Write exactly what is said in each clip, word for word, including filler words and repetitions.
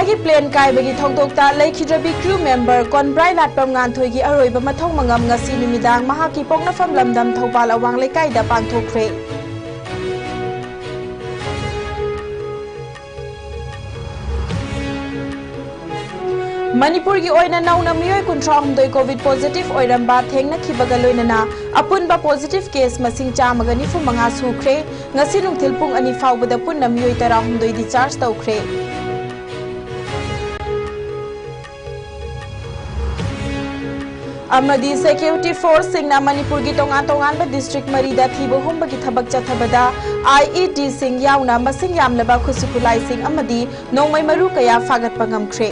ꯒꯤ plane ꯀꯥꯏꯕꯒꯤ ꯊꯧꯗꯣꯛꯇ ꯂꯩꯈꯤꯗ꯭ꯔꯕꯤ crew member ꯀꯣꯟꯕ꯭ꯔꯥꯏ ꯂꯥꯠꯄꯝ ꯉꯥꯟꯊꯣꯏꯒꯤ ꯑꯔꯣꯏꯕ ꯃꯊꯧ ꯃꯉꯝ ꯉꯁꯤ ꯅꯨꯃꯤꯗꯥꯡ ꯃꯍꯥꯛꯀꯤ ꯄꯣꯛꯅꯐꯝ ꯂꯝꯗꯝ ꯊꯧꯕꯥꯜ ꯑꯋꯥꯡ ꯂꯩꯀꯥꯏꯗ ꯄꯥꯡꯊꯣꯛꯈ꯭ꯔꯦ꯫ ꯃꯅꯤꯄꯨꯔꯒꯤ ꯑꯣꯏꯅ ꯅꯧꯅ ꯃꯤꯑꯣꯏ ꯀꯨꯟꯊ꯭ꯔꯥ ꯍꯨꯝꯗꯣꯏ COVID positive ꯑꯣꯏꯔꯝꯕ ꯊꯦꯡꯅꯈꯤꯕꯒ ꯂꯣꯏꯅꯅ ꯑꯄꯨꯟꯕ positive case ꯃꯁꯤꯡ ꯆꯥꯝꯃꯒ ꯅꯤꯐꯨ ꯃꯉꯥ ꯁꯨꯈ꯭ꯔꯦ꯫ ꯉꯁꯤ ꯅꯨꯡꯊꯤꯜ ꯄꯨꯡ ꯑꯅꯤ ꯐꯥꯎꯕꯗ ꯄꯨꯟꯅ ꯃꯤꯑꯣꯏ ꯇꯔꯥꯍꯨꯝꯗꯣꯏ discharge ꯇꯧꯈ꯭ꯔꯦ꯫ ꯑꯃꯗꯤ security force ꯁꯤꯡꯅ ꯃꯅꯤꯄꯨꯔꯒꯤ ꯇꯣꯉꯥꯟ ꯇꯣꯉꯥꯟꯕ district ꯃꯔꯤꯗ ꯊꯤꯕ ꯍꯨꯝꯕꯒꯤ ꯊꯕꯛ ꯆꯠꯊꯕꯗ IED ꯁꯤꯡ ꯌꯥꯎꯅ ꯃꯁꯤꯡ ꯌꯥꯝꯂꯕ ꯈꯨꯠꯁꯨ ꯈꯨꯠꯂꯥꯏꯁꯤꯡ ꯑꯃꯗꯤ ꯅꯣꯡꯃꯩ ꯃꯔꯨ ꯀꯌꯥ ꯐꯥꯒꯠꯄ ꯉꯝꯈ꯭ꯔꯦ꯫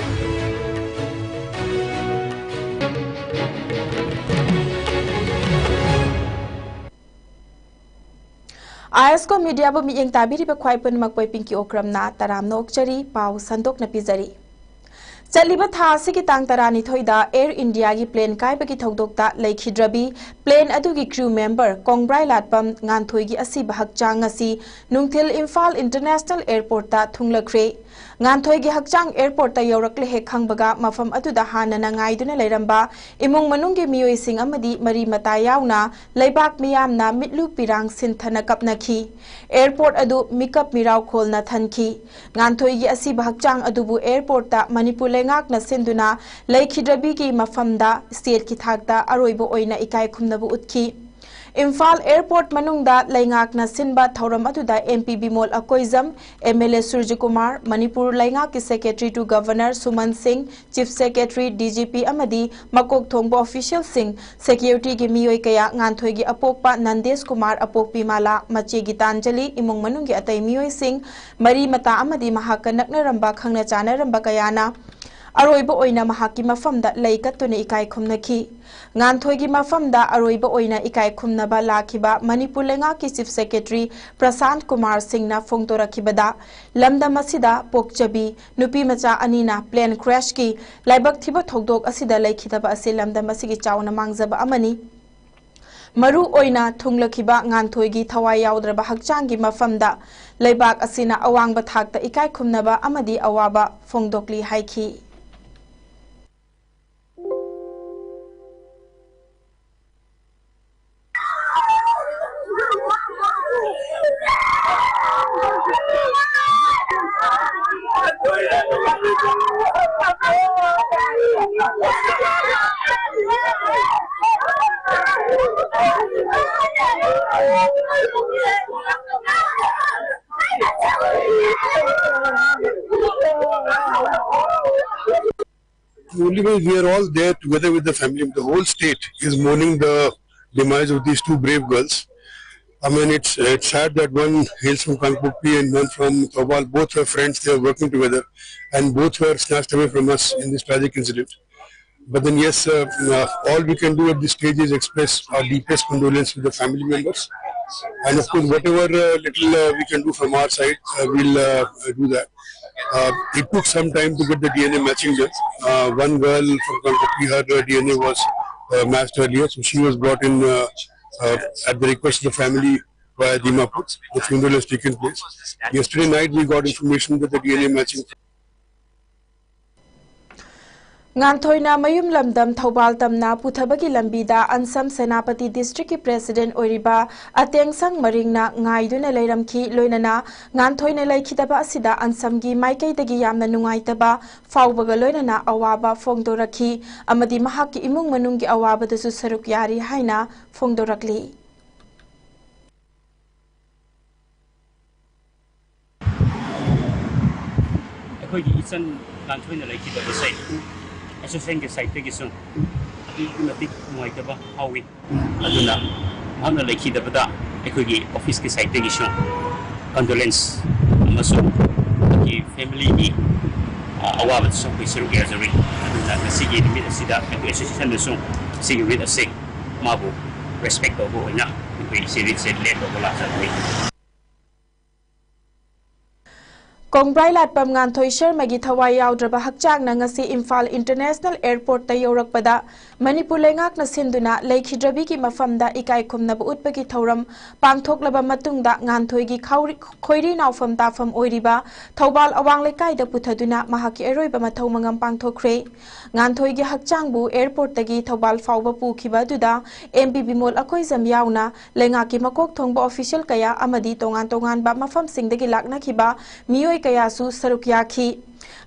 ISCO media ꯕꯨ ꯃꯤꯠꯌꯦꯡ ꯇꯥꯕꯤꯔꯤꯕ ꯈ꯭ꯋꯥꯏ ꯄꯨꯝꯅꯃꯛꯄꯨ ꯑꯩ ꯄꯤꯡꯀꯤ ꯑꯣꯀ꯭ꯔꯝꯅ ꯇꯔꯥꯝꯅ ꯑꯣꯛꯆꯔꯤ꯫ ꯄꯥꯎ ꯁꯟꯗꯣꯛꯅ ꯄꯤꯖꯔꯤ꯫ ꯆꯠꯂꯤꯕ ꯊꯥ ꯑꯁꯤꯒꯤ ꯇꯥꯡ ꯇꯔꯥꯅꯤꯊꯣꯏꯗ Air India ꯒꯤ plane ꯀꯥꯏꯕꯒꯤ ꯊꯧꯗꯣꯛꯇ ꯂꯩꯈꯤꯗ꯭ꯔꯕꯤ plane ꯑꯗꯨꯒꯤ crew member ꯀꯣꯡꯕ꯭ꯔꯥꯏ ꯂꯥꯠꯄꯝ ꯉꯥꯟꯊꯣꯏꯒꯤ ꯑꯁꯤꯕ ꯍꯛꯆꯥꯡ ꯉꯁꯤ ꯅꯨꯡꯊꯤꯜ ꯏꯝꯐꯥꯜ International Airport ꯇ ꯊꯨꯡꯂꯈ꯭ꯔꯦ꯫ ꯉꯥꯟꯊꯣꯏꯒꯤ ꯍꯛꯆꯥꯡ airport ꯇ ꯌꯧꯔꯛꯂꯦ ꯍꯦꯛ ꯈꯪꯕꯒ ꯃꯐꯝ ꯑꯗꯨꯗ ꯍꯥꯟꯅꯅ ꯉꯥꯏꯗꯨꯅ ꯂꯩꯔꯝꯕ ꯏꯃꯨꯡ ꯃꯅꯨꯡꯒꯤ ꯃꯤꯑꯣꯏꯁꯤꯡ ꯑꯃꯗꯤ ꯃꯔꯤ ꯃꯇꯥ ꯌꯥꯎꯅ ꯂꯩꯕꯥꯛ ꯃꯤꯌꯥꯝꯅ ꯃꯤꯠꯂꯨ ꯄꯤꯔꯥꯡ ꯁꯤꯟꯊꯅ ꯀꯞꯅꯈꯤ꯫ Airport ꯑꯗꯨ ꯃꯤꯀꯞ ꯃꯤꯔꯥꯎ ꯈꯣꯜꯅ ꯊꯟꯈꯤ꯫ ꯉꯥꯟꯊꯣꯏꯒꯤ ꯑꯁꯤꯕ ꯍꯛꯆꯥꯡ ꯑꯗꯨꯕꯨ airport ꯇ ꯃꯅꯤꯄꯨꯔ ꯂꯩꯉꯥꯛꯅ ꯁꯤꯟꯗꯨꯅ ꯂꯩꯈꯤꯗ꯭ꯔꯕꯤꯒꯤ ꯃꯐꯝꯗ state ꯀꯤ ꯊꯥꯛꯇ ꯑꯔꯣꯏꯕ ꯑꯣꯏꯅ ꯏꯀꯥꯏ ꯈꯨꯝꯅꯕ ꯎꯠꯈꯤ꯫ ꯏꯝꯐꯥꯜ airport ꯃꯅꯨꯡꯗ ꯂꯩꯉꯥꯛꯅ ꯁꯤꯟꯕ ꯊꯧꯔꯝ ꯑꯗꯨꯗ MP ꯕꯤꯃꯣꯜ ꯑꯀꯣꯏꯖꯝ, MLA ꯁꯨꯔꯖꯀꯨꯃꯥꯔ, ꯃꯅꯤꯄꯨꯔ ꯂꯩꯉꯥꯛꯀꯤ secretary to governor ꯁꯨꯃꯟ ꯁꯤꯡ, chief secretary, DGP ꯑꯃꯗꯤ ꯃꯀꯣꯛ ꯊꯣꯡꯕ official ꯁꯤꯡ, security ꯒꯤ ꯃꯤꯑꯣꯏ ꯀꯌꯥ, ꯉꯥꯟꯊꯣꯏꯒꯤ ꯑꯄꯣꯛꯄ ꯅꯟꯗꯦꯁ ꯀꯨꯃꯥꯔ, ꯑꯄꯣꯛꯄꯤ ꯃꯥꯂꯥ, ꯃꯆꯦ ꯒꯤꯇꯥꯟꯖꯂꯤ, ꯏꯃꯨꯡ ꯃꯅꯨꯡꯒꯤ ꯑꯇꯩ ꯃꯤꯑꯣꯏꯁꯤꯡ, ꯃꯔꯤ ꯃꯇꯥ ꯑꯃꯗꯤ ꯃꯍꯥꯛꯀ ꯅꯛꯅꯔꯝꯕ ꯈꯪꯅ ꯆꯥꯟꯅꯔꯝꯕ ꯀꯌꯥꯅ ꯑꯔꯣꯏꯕ ꯑꯣꯏꯅ ꯃꯍꯥꯛꯀꯤ ꯃꯐꯝꯗ ꯂꯩ ꯀꯠꯇꯨꯅ ꯏꯀꯥꯏ ꯈꯨꯝꯅꯈꯤ꯫ ꯉꯥꯟꯊꯣꯏꯒꯤ ꯃꯐꯝꯗ ꯑꯔꯣꯏꯕ ꯑꯣꯏꯅ ꯏꯀꯥꯏ ꯈꯨꯝꯅꯕ ꯂꯥꯛꯈꯤꯕ ꯃꯅꯤꯄꯨꯔ ꯂꯩꯉꯥꯛꯀꯤ chief secretary ꯄ꯭ꯔꯁꯥꯟꯠ ꯀꯨꯃꯥꯔ ꯁꯤꯡꯅ ꯐꯣꯡꯗꯣꯔꯛꯈꯤꯕꯗ, ꯂꯝꯗꯝ ꯑꯁꯤꯗ ꯄꯣꯛꯆꯕꯤ ꯅꯨꯄꯤ ꯃꯆꯥ ꯑꯅꯤꯅ plane crash ꯀꯤ ꯂꯥꯏꯕꯛ ꯊꯤꯕ ꯊꯧꯗꯣꯛ ꯑꯁꯤꯗ ꯂꯩꯈꯤꯗꯕ ꯑꯁꯤ ꯂꯝꯗꯝ ꯑꯁꯤꯒꯤ ꯆꯥꯎꯅ ꯃꯥꯡꯖꯕ ꯑꯃꯅꯤ꯫ ꯃꯔꯨ ꯑꯣꯏꯅ ꯊꯨꯡꯂꯈꯤꯕ ꯉꯥꯟꯊꯣꯏꯒꯤ ꯊꯋꯥꯏ ꯌꯥꯎꯗ꯭ꯔꯕ ꯍꯛꯆꯥꯡꯒꯤ ꯃꯐꯝꯗ ꯂꯩꯕꯥꯛ ꯑꯁꯤꯅ ꯑꯋꯥꯡꯕ ꯊꯥꯛꯇ ꯏꯀꯥꯏ ꯈꯨꯝꯅꯕ ꯑꯃꯗꯤ ꯑꯋꯥꯕ ꯐꯣꯡꯗꯣꯛꯂꯤ ꯍꯥꯏꯈꯤ꯫ Only way, we are all there together with the family. The whole state is mourning the demise of these two brave girls. I mean, it's it's sad that one hails from Kangpokpi and one from Thoubal. Both were friends. They were working together, and both were snatched away from us in this tragic incident. But then, yes, uh, uh, all we can do at this stage is express our deepest condolence to the family members. And of course, whatever uh, little uh, we can do from our side, uh, we'll uh, do that. Uh, it took some time to get the D N A matching done. Uh, one girl from Kangpokpi, her uh, D N A was uh, matched earlier, so she was brought in uh, uh, at the request of the family via Dimapur. The funeral has taken place. Yesterday night, we got information that the D N A matching ꯉꯥꯟꯊꯣꯏꯅ ꯃꯌꯨꯝ ꯂꯝꯗꯝ ꯊꯧꯕꯥꯜ ꯇꯝꯅ ꯄꯨꯊꯕꯒꯤ ꯂꯝꯕꯤꯗ ꯑꯟꯁꯝ ꯁꯦꯅꯥꯄꯇꯤ ꯗꯤꯁꯇ꯭ꯔꯤꯛꯀꯤ president ꯑꯣꯏꯔꯤꯕ ꯑꯇꯦꯡꯁꯪ ꯃꯔꯤꯡꯅ ꯉꯥꯏꯗꯨꯅ ꯂꯩꯔꯝꯈꯤ꯫ ꯂꯣꯏꯅꯅ ꯉꯥꯟꯊꯣꯏꯅ ꯂꯩꯈꯤꯗꯕ ꯑꯁꯤꯗ ꯑꯟꯁꯝꯒꯤ ꯃꯥꯏꯀꯩꯗꯒꯤ ꯌꯥꯝꯅ ꯅꯨꯡꯉꯥꯏꯇꯕ ꯐꯥꯎꯕꯒ ꯂꯣꯏꯅꯅ ꯑꯋꯥꯕ ꯐꯣꯡꯗꯣꯔꯛꯈꯤ ꯑꯃꯗꯤ ꯃꯍꯥꯛꯀꯤ ꯏꯃꯨꯡ ꯃꯅꯨꯡꯒꯤ ꯑꯋꯥꯕꯗꯁꯨ ꯁꯔꯨꯛ ꯌꯥꯔꯤ ꯍꯥꯏꯅ ꯐꯣꯡꯗꯣꯔꯛꯂꯤ꯫ ꯑꯩꯈꯣꯏꯒꯤ ꯏꯆꯟ ꯉꯥꯟꯊꯣꯏꯅ ꯂꯩꯈꯤꯗꯕꯁꯦ ꯑꯦꯁꯣꯁꯤꯌꯦꯁꯟꯒꯤ ꯁꯥꯏꯠꯇꯒꯤꯁꯨ ꯑꯗꯨꯛꯀꯤ ꯃꯇꯤꯛ ꯅꯨꯡꯉꯥꯏꯇꯕ ꯐꯥꯎꯏ꯫ ꯑꯗꯨꯅ ꯃꯍꯥꯛꯅ ꯂꯩꯈꯤꯗꯕꯗ ꯑꯩꯈꯣꯏꯒꯤ ꯑꯣꯐꯤꯁꯀꯤ ꯁꯥꯏꯠꯇꯒꯤꯁꯨ ꯀꯟꯗꯣꯂꯦꯟꯁ ꯑꯃꯁꯨꯡ ꯃꯍꯥꯛꯀꯤ ꯐꯦꯃꯤꯂꯤꯒꯤ ꯑꯋꯥꯕꯗꯁꯨ ꯑꯩꯈꯣꯏ ꯁꯔꯨꯛ ꯌꯥꯖꯔꯨꯏ꯫ ꯑꯗꯨꯅ ꯉꯁꯤꯒꯤ ꯅꯨꯃꯤꯠ ꯑꯁꯤꯗ ꯑꯩꯈꯣꯏ ꯑꯦꯁꯣꯁꯤꯌꯦꯁꯟꯗꯁꯨ ꯁꯤꯒꯤ ꯔꯤꯠ ꯑꯁꯦ ꯃꯥꯕꯨ ꯔꯦꯁꯄꯦꯛ ꯇꯧꯕ ꯑꯣꯏꯅ ꯑꯩꯈꯣꯏ ꯁꯤ ꯔꯤꯠꯁꯦ ꯂꯦꯞ ꯇꯧꯕ ꯂꯥꯛꯆꯕꯅꯤ꯫ ꯀꯣꯡꯕ꯭ꯔꯥꯏ ꯂꯥꯠꯄꯝ ꯉꯥꯟꯊꯣꯏ ꯁꯔꯃꯒꯤ ꯊꯋꯥꯏ ꯌꯥꯎꯗ꯭ꯔꯕ ꯍꯛꯆꯥꯡꯅ ꯉꯁꯤ ꯏꯝꯐꯥꯜ ꯏꯟꯇꯔꯅꯦꯁꯅꯦꯜ ꯑꯦꯌꯔꯄꯣꯔꯠꯇ ꯌꯧꯔꯛꯄꯗ ꯃꯅꯤꯄꯨꯔ ꯂꯩꯉꯥꯛꯅ ꯁꯤꯟꯗꯨꯅ ꯂꯩꯈꯤꯗ꯭ꯔꯕꯤꯒꯤ ꯃꯐꯝꯗ ꯏꯀꯥꯏ ꯈꯨꯝꯅꯕ ꯎꯠꯄꯒꯤ ꯊꯧꯔꯝ ꯄꯥꯡꯊꯣꯛꯂꯕ ꯃꯇꯨꯡꯗ ꯉꯥꯟꯊꯣꯏꯒꯤ ꯈꯥꯎꯔꯤ-, ꯈꯣꯏꯔꯤ ꯅꯥꯎꯐꯝ ꯇꯥꯐꯝ ꯑꯣꯏꯔꯤꯕ ꯊꯧꯕꯥꯜ ꯑꯋꯥꯡ ꯂꯩꯀꯥꯏꯗ ꯄꯨꯊꯗꯨꯅ ꯃꯍꯥꯛꯀꯤ ꯑꯔꯣꯏꯕ ꯃꯊꯧ ꯃꯉꯝ ꯄꯥꯡꯊꯣꯛꯈ꯭ꯔꯦ꯫ ꯉꯥꯟꯊꯣꯏꯒꯤ ꯍꯛꯆꯥꯡꯕꯨ ꯑꯦꯌꯔꯄꯣꯔꯠꯇꯒꯤ ꯊꯧꯕꯥꯜ ꯐꯥꯎꯕ ꯄꯨꯈꯤꯕ ꯑꯗꯨꯗ ꯑꯦꯝ ꯄꯤ ꯕꯤꯃꯣꯜ ꯑꯀꯣꯏꯖꯝ ꯌꯥꯎꯅ ꯂꯩꯉꯥꯛꯀꯤ ꯃꯀꯣꯛ ꯊꯣꯡꯕ ꯑꯣꯐꯤꯁꯤꯌꯦꯜ ꯀꯌꯥ ꯑꯃꯗꯤ ꯇꯣꯉꯥꯟ ꯇꯣꯉꯥꯟꯕ ꯃꯐꯝꯁꯤꯡꯗꯒꯤ ꯂꯥꯛꯅꯈꯤꯕ ꯃꯤꯑꯣꯏ ꯀꯌꯥꯁꯨ ꯁꯔꯨꯛ ꯌꯥꯈꯤ꯫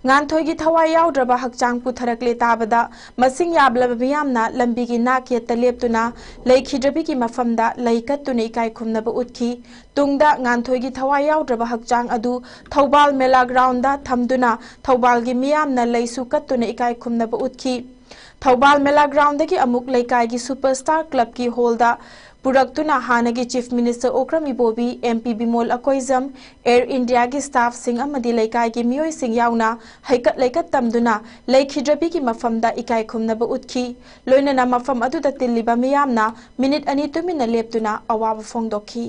ꯉꯥꯟꯊꯣꯏꯒꯤ ꯊꯋꯥꯏ ꯌꯥꯎꯗ꯭ꯔꯕ ꯍꯛꯆꯥꯡ ꯄꯨꯊꯔꯛꯂꯦ ꯇꯥꯕꯗ ꯃꯁꯤꯡ ꯌꯥꯝꯂꯕ ꯃꯤꯌꯥꯝꯅ ꯂꯝꯕꯤꯒꯤ ꯅꯥꯛ ꯌꯦꯠꯇ ꯂꯦꯞꯇꯨꯅ ꯂꯩꯈꯤꯗ꯭ꯔꯕꯤꯒꯤ ꯃꯐꯝꯗ ꯂꯩ ꯀꯠꯇꯨꯅ ꯏꯀꯥꯏ ꯈꯨꯝꯅꯕ ꯎꯠꯈꯤ꯫ ꯇꯨꯡꯗ ꯉꯥꯟꯊꯣꯏꯒꯤ ꯊꯋꯥꯏ ꯌꯥꯎꯗ꯭ꯔꯕ ꯍꯛꯆꯥꯡ ꯑꯗꯨ ꯊꯧꯕꯥꯜ ꯃꯦꯂꯥ ꯒ꯭ꯔꯥꯎꯟꯗ ꯊꯝꯗꯨꯅ ꯊꯧꯕꯥꯜꯒꯤ ꯃꯤꯌꯥꯝꯅ ꯂꯩꯁꯨ ꯀꯠꯇꯨꯅ ꯏꯀꯥꯏ ꯈꯨꯝꯅꯕ ꯎꯠꯈꯤ꯫ ꯊꯧꯕꯥꯜ ꯃꯦꯂꯥ ꯒ꯭ꯔꯥꯎꯟꯗꯒꯤ ꯑꯃꯨꯛ ꯂꯩꯀꯥꯏꯒꯤ ꯁꯨꯄꯔ ꯁ꯭ꯇꯥꯔ ꯀ꯭ꯂꯕꯀꯤ ꯍꯣꯜꯗ ꯄꯨꯔꯛꯇꯨꯅ ꯍꯥꯟꯅꯒꯤ chief minister Okram Ibobi, M P Bimol Akoijam, air ꯏꯟꯗꯤꯌꯥꯒꯤ ꯁ꯭ꯇꯥꯐꯁꯤꯡ ꯑꯃꯗꯤ ꯂꯩꯀꯥꯏꯒꯤ ꯃꯤꯑꯣꯏꯁꯤꯡ ꯌꯥꯎꯅ ꯍꯩꯀꯠ ꯂꯩꯀꯠ ꯇꯝꯗꯨꯅ ꯂꯩꯈꯤꯗ꯭ꯔꯕꯤꯒꯤ ꯃꯐꯝꯗ ꯏꯀꯥꯏ ꯈꯨꯝꯅꯕ ꯎꯠꯈꯤ꯫ ꯂꯣꯏꯅꯅ ꯃꯐꯝ ꯑꯗꯨꯗ ꯇꯤꯜꯂꯤꯕ ꯃꯤꯌꯥꯝꯅ ꯃꯤꯅꯤꯠ ꯑꯅꯤ ꯇꯨꯃꯤꯟꯅ ꯂꯦꯞꯇꯨꯅ ꯑꯋꯥꯕ ꯐꯣꯡꯗꯣꯛꯈꯤ꯫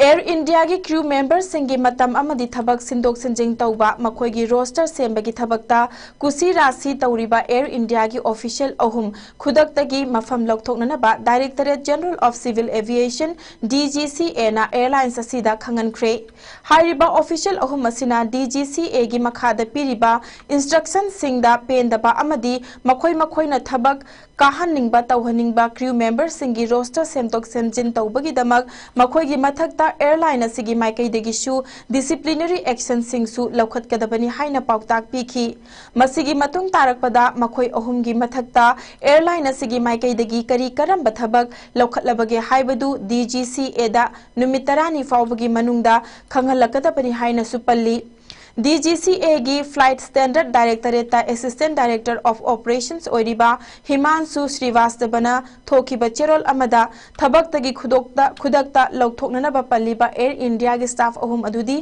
ꯑꯦꯌꯔ ꯏꯟꯗꯤꯌꯥꯒꯤ ꯀ꯭ꯔꯨ ꯃꯦꯝꯕꯔꯁꯤꯡꯒꯤ ꯃꯇꯝ ꯑꯃꯗꯤ ꯊꯕꯛ ꯁꯤꯟꯗꯣꯛ ꯁꯤꯟꯖꯤꯟ ꯇꯧꯕ, ꯃꯈꯣꯏꯒꯤ ꯔꯣꯁꯇꯔ ꯁꯦꯝꯕꯒꯤ ꯊꯕꯛꯇ ꯀꯨꯁꯤ ꯔꯥꯁꯤ ꯇꯧꯔꯤꯕ ꯑꯦꯌꯔ ꯏꯟꯗꯤꯌꯥꯒꯤ ꯑꯣꯐꯤꯁꯤꯌꯦꯜ ꯑꯍꯨꯝ ꯈꯨꯗꯛꯇꯒꯤ ꯃꯐꯝ ꯂꯧꯊꯣꯛꯅꯅꯕ Directorate General of Civil Aviation, D G C A ꯅ ꯑꯦꯌꯔꯂꯥꯏꯟꯁ ꯑꯁꯤꯗ ꯈꯪꯍꯟꯈ꯭ꯔꯦ꯫ ꯍꯥꯏꯔꯤꯕ ꯑꯣꯐꯤꯁꯤꯌꯦꯜ ꯑꯍꯨꯝ ꯑꯁꯤꯅ D G C A ꯒꯤ ꯃꯈꯥꯗ ꯄꯤꯔꯤꯕ ꯏꯟꯁꯇ꯭ꯔꯛꯁꯟꯁꯤꯡꯗ ꯄꯦꯟꯗꯕ ꯑꯃꯗꯤ ꯃꯈꯣꯏ ꯃꯈꯣꯏꯅ ꯊꯕꯛ ꯀꯥꯍꯟꯅꯤꯡꯕ ꯇꯧꯍꯟꯅꯤꯡꯕ ꯀ꯭ꯔꯨ ꯃꯦꯝꯕꯔꯁꯤꯡꯒꯤ ꯔꯣꯁꯇꯔ ꯁꯦꯝꯗꯣꯛ ꯁꯦꯝꯖꯤꯟ ꯇꯧꯕꯒꯤꯗꯃꯛ ꯃꯈꯣꯏꯒꯤ ꯃꯊꯛꯇ ꯑꯦꯌꯔꯂꯥꯏꯟ ꯑꯁꯤꯒꯤ ꯃꯥꯏꯀꯩꯗꯒꯤꯁꯨ ꯗꯤꯁꯤꯄ꯭ꯂꯤꯅꯔꯤ ꯑꯦꯛꯁꯟꯁꯤꯡꯁꯨ ꯂꯧꯈꯠꯀꯗꯕꯅꯤ ꯍꯥꯏꯅ ꯄꯥꯎꯇꯥꯛ ꯄꯤꯈꯤ꯫ ꯃꯁꯤꯒꯤ ꯃꯇꯨꯡ ꯇꯥꯔꯛꯄꯗ ꯃꯈꯣꯏ ꯑꯍꯨꯝꯒꯤ ꯃꯊꯛꯇ ꯑꯦꯌꯔꯂꯥꯏꯟ ꯑꯁꯤꯒꯤ ꯃꯥꯏꯀꯩꯗꯒꯤ ꯀꯔꯤ ꯀꯔꯝꯕ ꯊꯕꯛ ꯂꯧꯈꯠꯂꯕꯒꯦ ꯍꯥꯏꯕꯗꯨ D G C A ꯗ ꯅꯨꯃꯤꯠ ꯇꯔꯥꯅꯤ ꯐꯥꯎꯕꯒꯤ ꯃꯅꯨꯡꯗ ꯈꯪꯍꯜꯂꯛꯀꯗꯕꯅꯤ ꯍꯥꯏꯅꯁꯨ ꯄꯜꯂꯤ꯫ D G C A ꯒꯤ Flight Standard Directorate ꯇ Assistant Director of Operations ꯑꯣꯏꯔꯤꯕ ꯍꯤꯃꯥꯟꯁꯨ ꯁ꯭ꯔꯤꯋꯥꯁꯇꯕꯅ ꯊꯣꯛꯈꯤꯕ ꯆꯦꯔꯣꯜ ꯑꯃꯗ ꯊꯕꯛꯇꯒꯤ ꯈꯨꯗꯣꯛꯇ-, ꯈꯨꯗꯛꯇ ꯂꯧꯊꯣꯛꯅꯅꯕ ꯄꯜꯂꯤꯕ ꯑꯦꯌꯔ ꯏꯟꯗꯤꯌꯥꯒꯤ ꯁ꯭ꯇꯥꯐ ꯑꯍꯨꯝ ꯑꯗꯨꯗꯤ